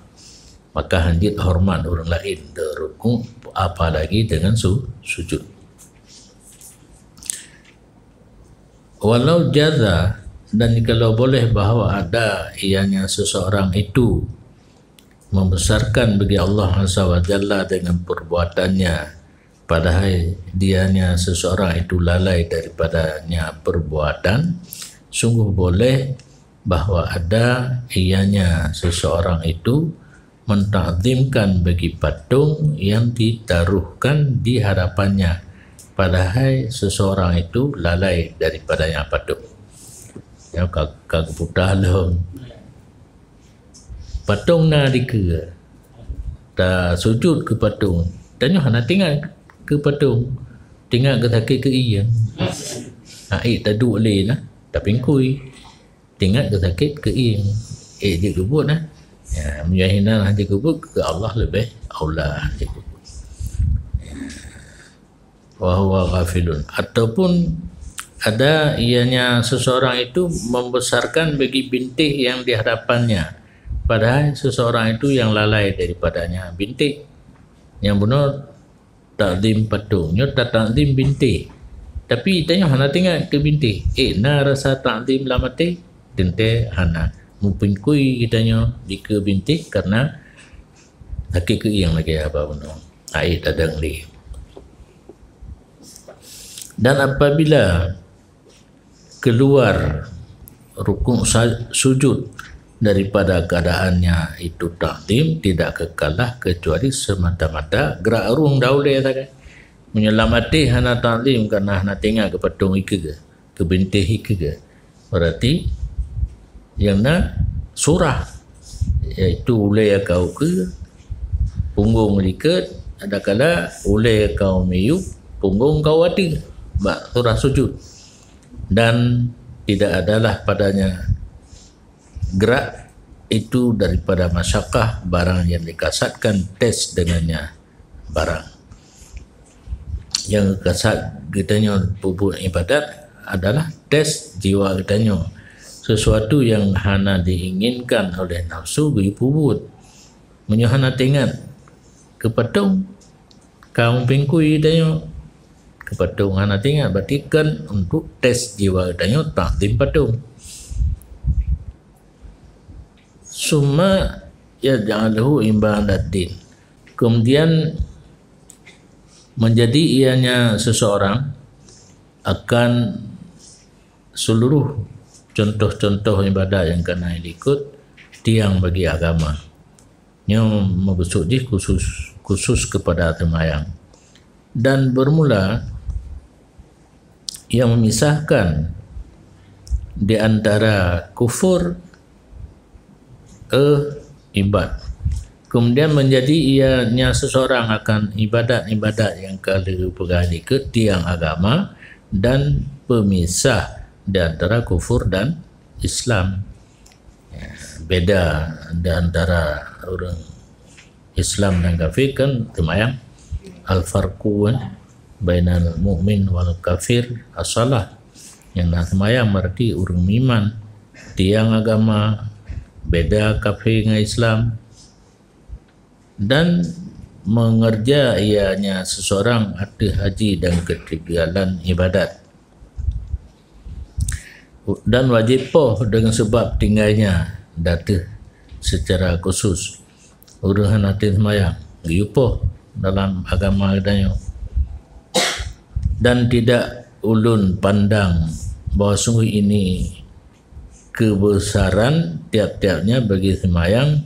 Maka hanjeuet hormat ureuëng laén di rukuk, apalagi dengan su-, sujud. Walau jaza, dan kalau boleh bahwa ada ianya seseorang itu membesarkan bagi Allah Azza wa Jalla dengan perbuatannya, padahal dianya seseorang itu lalai daripadanya perbuatan, sungguh boleh bahwa ada ianya seseorang itu mentakzimkan bagi patung yang ditaruhkan di hadapannya, padahal seseorang itu lalai daripadanya patung. Ya, ka, ka geupeugah lom. Patung na dikeue. Tasujud keu patung. Tanyoe hana teuingat keu patung. Teuingat keu sakét keu ié. Ha, ék taduek lé na, tapingkui. Teuingat keu sakét keu ié. Ék jeuet keu buet na. Ya, meunyoe hana jeuet keu buet, keu Allah leubeh aula jeuet keu buet. Wa huwa ghafilun. Ataupun ada ianya seseorang itu membesarkan bagi bintéh yang di hadapannya, padahal seseorang itu yang lalai daripadanya. Bintéh nyang bunoe takzim patung, nyoe tatakzim bintéh. Tapi tanyoe hana teuingat keu bintéh. Eh, na rasa takzim lam até? Teuntée hana. Meupingkui geutanyoe dikeue bintéh karena sakét keu ié lagée haba bunoe. Ai tadang lé. Dan apabila keluar rukuk sa-, sujud daripada keadaannya itu takzim, tidak kekalah kecuali semata-mata gerak rhueng dan ulée sagai. Meunyoe lam até hana takzim karena hana teuingat keu patung ikeue, keu bintéh ikeue, berarti nyang na surah, yaitu ulée ka ukeue, punggong likot, adakala ulée ka miyueb, punggong ka ateueh, bak surah sujud. Dan tidak adalah padanya gerak itu daripada masyakah barang yang dikasatkan tes dengannya barang. Nyang kasat geutanyoe peubuet ibadat adalah tes jiwa geutanyoe. Sesuatu yang hana diinginkan oleh nafsu geupeubuet. Meunyoe hana teuingat keu patung, ka meupingkui tanyoe keu patung hana teuingat, berarti kan untuk tes jiwa tanyoe takzim patung. Summa yaj'aluhu ibadaddin. Kemudian menjadi ianya seseorang akan seluruh contoh-contoh ibadat nyang ka na likot tiang bagi agama. Nyoe meukeusut jih khusus, khusus kepada seumayang. Dan bermula yang memisahkan di antara kufur, eh, ibad. Kemudian menjadi ianya seseorang akan ibadat-ibadat yang ka lheueh peugah dikeue tiang agama dan pemisah di antara kufur dan Islam. Ya, beda di antara ureuëng Islam dan kafir kan seumayang. Al-farqu, eh, bainal mu'min wal kafir as-salah. Nyang na seumayang berarti ureuëng meuiman, tiang agama, beda kafir ngon Islam, dan mengerja ianya seseorang ateueh haji dan ketinggalan ibadat. Dan wajéb poh deungon sabab tinggaina di ateueh secara khusus. Ureuëng hana tem seumayang, geuyue poh dalam agama geutanyoe. Dan tidak ulôn pandang bahwa sungguh ini kebesaran tiap-tiapnya bagi seumayang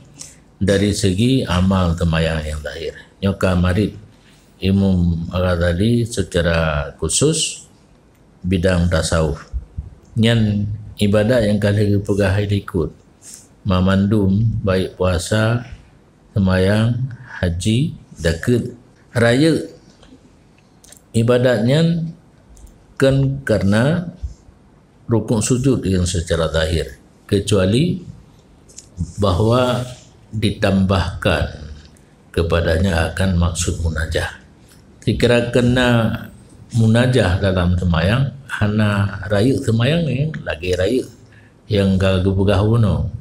dari segi amal seumayang yang zahir. Nyoe ka marit Imam Al-Ghazali secara khusus bidang tasawuf. Nyan ibadat nyang ka lheueh geupeugah hai likot. Mamandum, baik puasa, seumayang, haji, zakeuet, rayeuk. Ibadat nyan kon karena rukuk sujud yang secara zahir, kecuali bahwa ditambahkan kepadanya akan maksud munajah. Dikira kena munajah dalam seumayang, hana rayeuk seumayang nyang lagée rayeuk nyang ka geupeugah bunoe.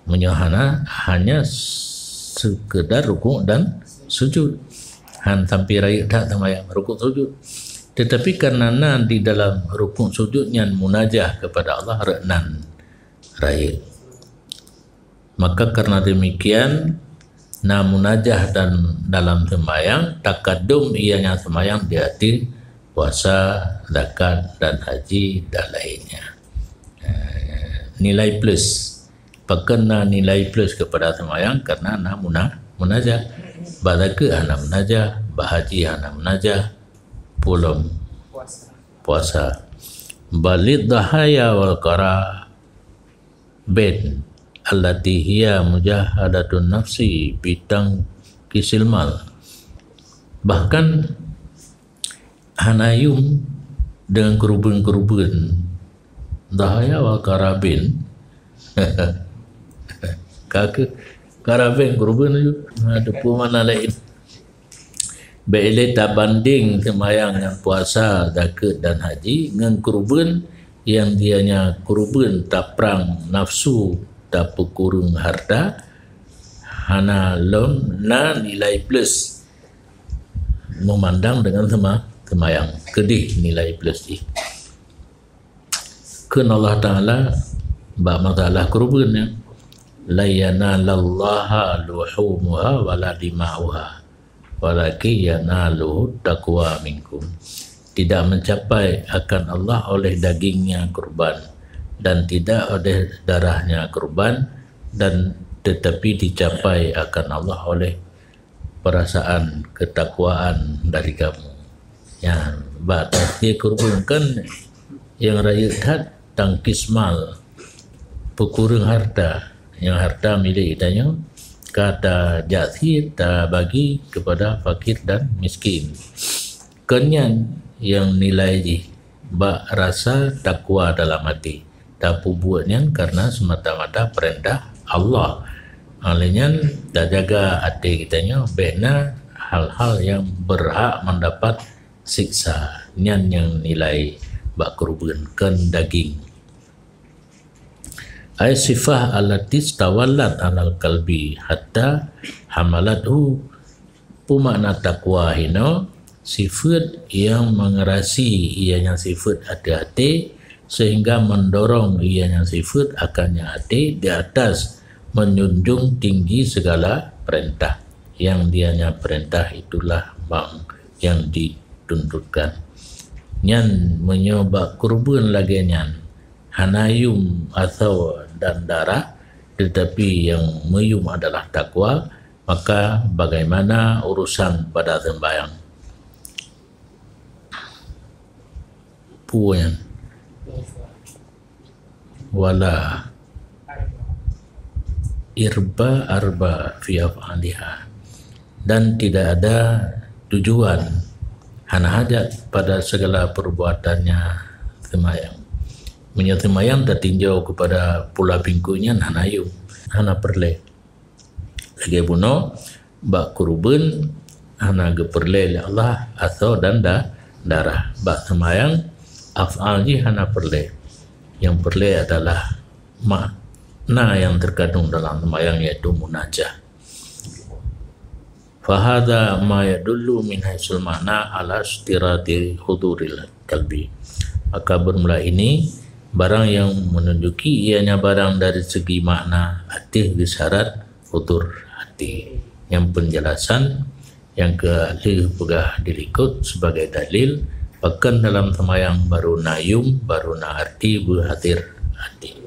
Meunyoe hana, hanya sekedar rukuk dan sujud. Han sampai rayeuk that seumayang rukuk sujud. Tetapi karena na di dalam rukuk sujud nyan munajah kepada Allah, rot nan rayeuk. Maka karena demikian, na munajah dan dalam seumayang, takadum ianya seumayang di ateueh puasa, zakat, dan haji, dan lainnya. Eh, nilai plus. Pakon na nilai plus kepada seumayang? Karena na muna-, munajah. Bak zakeuet hana munajah, bak haji hana munajah, pulom puasa. Balid dahaya wal kara bin allati hiya mujahadatun nafsi bitang kisil mal. Bahkan hana yum dengan keruben-keruben. Dahaya wa karabin. Kake karabin keruben tu. Ada pun mana lain. Baik ilée tabanding seumayang ngon puasa, zakeuet dan haji ngon keruben yang dianya keruben taprang nafsu, tapeukureueng harta, hana lom na nilai plus. Memandang dengan sema-, seumayang. Keudeh nilai plus jih. Kheun Allah Taala bak masalah keruben nyan, "La yanalallaha luhumuha wala dima'uha, walakin yanaluhu taqwa minkum." Tidak mencapai akan Allah oleh dagingnya kurban dan tidak oleh darahnya kurban, dan tetapi dicapai akan Allah oleh perasaan ketakwaan dari kamu. Ya, bak tafsir kurban kan yang rayeuk that tangkis mal, peukureueng harta. Yang harta milék geutanyoe ka tajak sie tabagi kepada fakir dan miskin. Kon nyan nyang nilai jih bak rasa takwa dalam até. Tapeubuet nyan karena semata-mata peurintah Allah. Oleh nyan, tajaga até geutanyoe bék na hal-hal nyang beurhak mendapat siksa. Nyan nyang nilai bak keureubeuen kon daging. Ai sifah allati stawallat alal qalbi hatta hamalathu. Peue makna takwa hinoe? Sifeuet nyang mengerasi ianya sifeuet até-até, sehingga mendorong ianya sifeuet akan nyang até di atas menjunjung tinggi segala perintah. Yang dianya perintah itulah bang yang dituntutkan. Nyan meunyoe bak keureubeuen lagée nyan hana yum asoe dan darah, teutapi nyang meuyum adalah takwa, maka bagaimana urusan pada seumbahyang? Peue nyan? Wala irba arba fi af'aliha, dan tidak ada tujuan, hana hajat pada segala perbuatannya semayang. Meunyoe semayang tatinjau kepada pula bingkôk nyan hana yum, hana peureulée. Lagée bunoe bak keureubeuen hana geupeureulée lé Allah asoe dan da-, darah. Bak seumayang af'al jih hana peureulée. Nyang peureulée adalah makna nyang teukandong dalam seumayang, yaitu munajah. Fahadha ma yadullu min haitsul ma'na ala istirati huduril qalbi. Maka bermula ini barang yang menunjuki ianya barang dari segi makna ateueh geusyarat hudur até. Nyang penjelasan nyang ka lheueh peugah dilikot sebagai dalil, pakon dalam seumayang barô na yum, barô na até beuhadir até.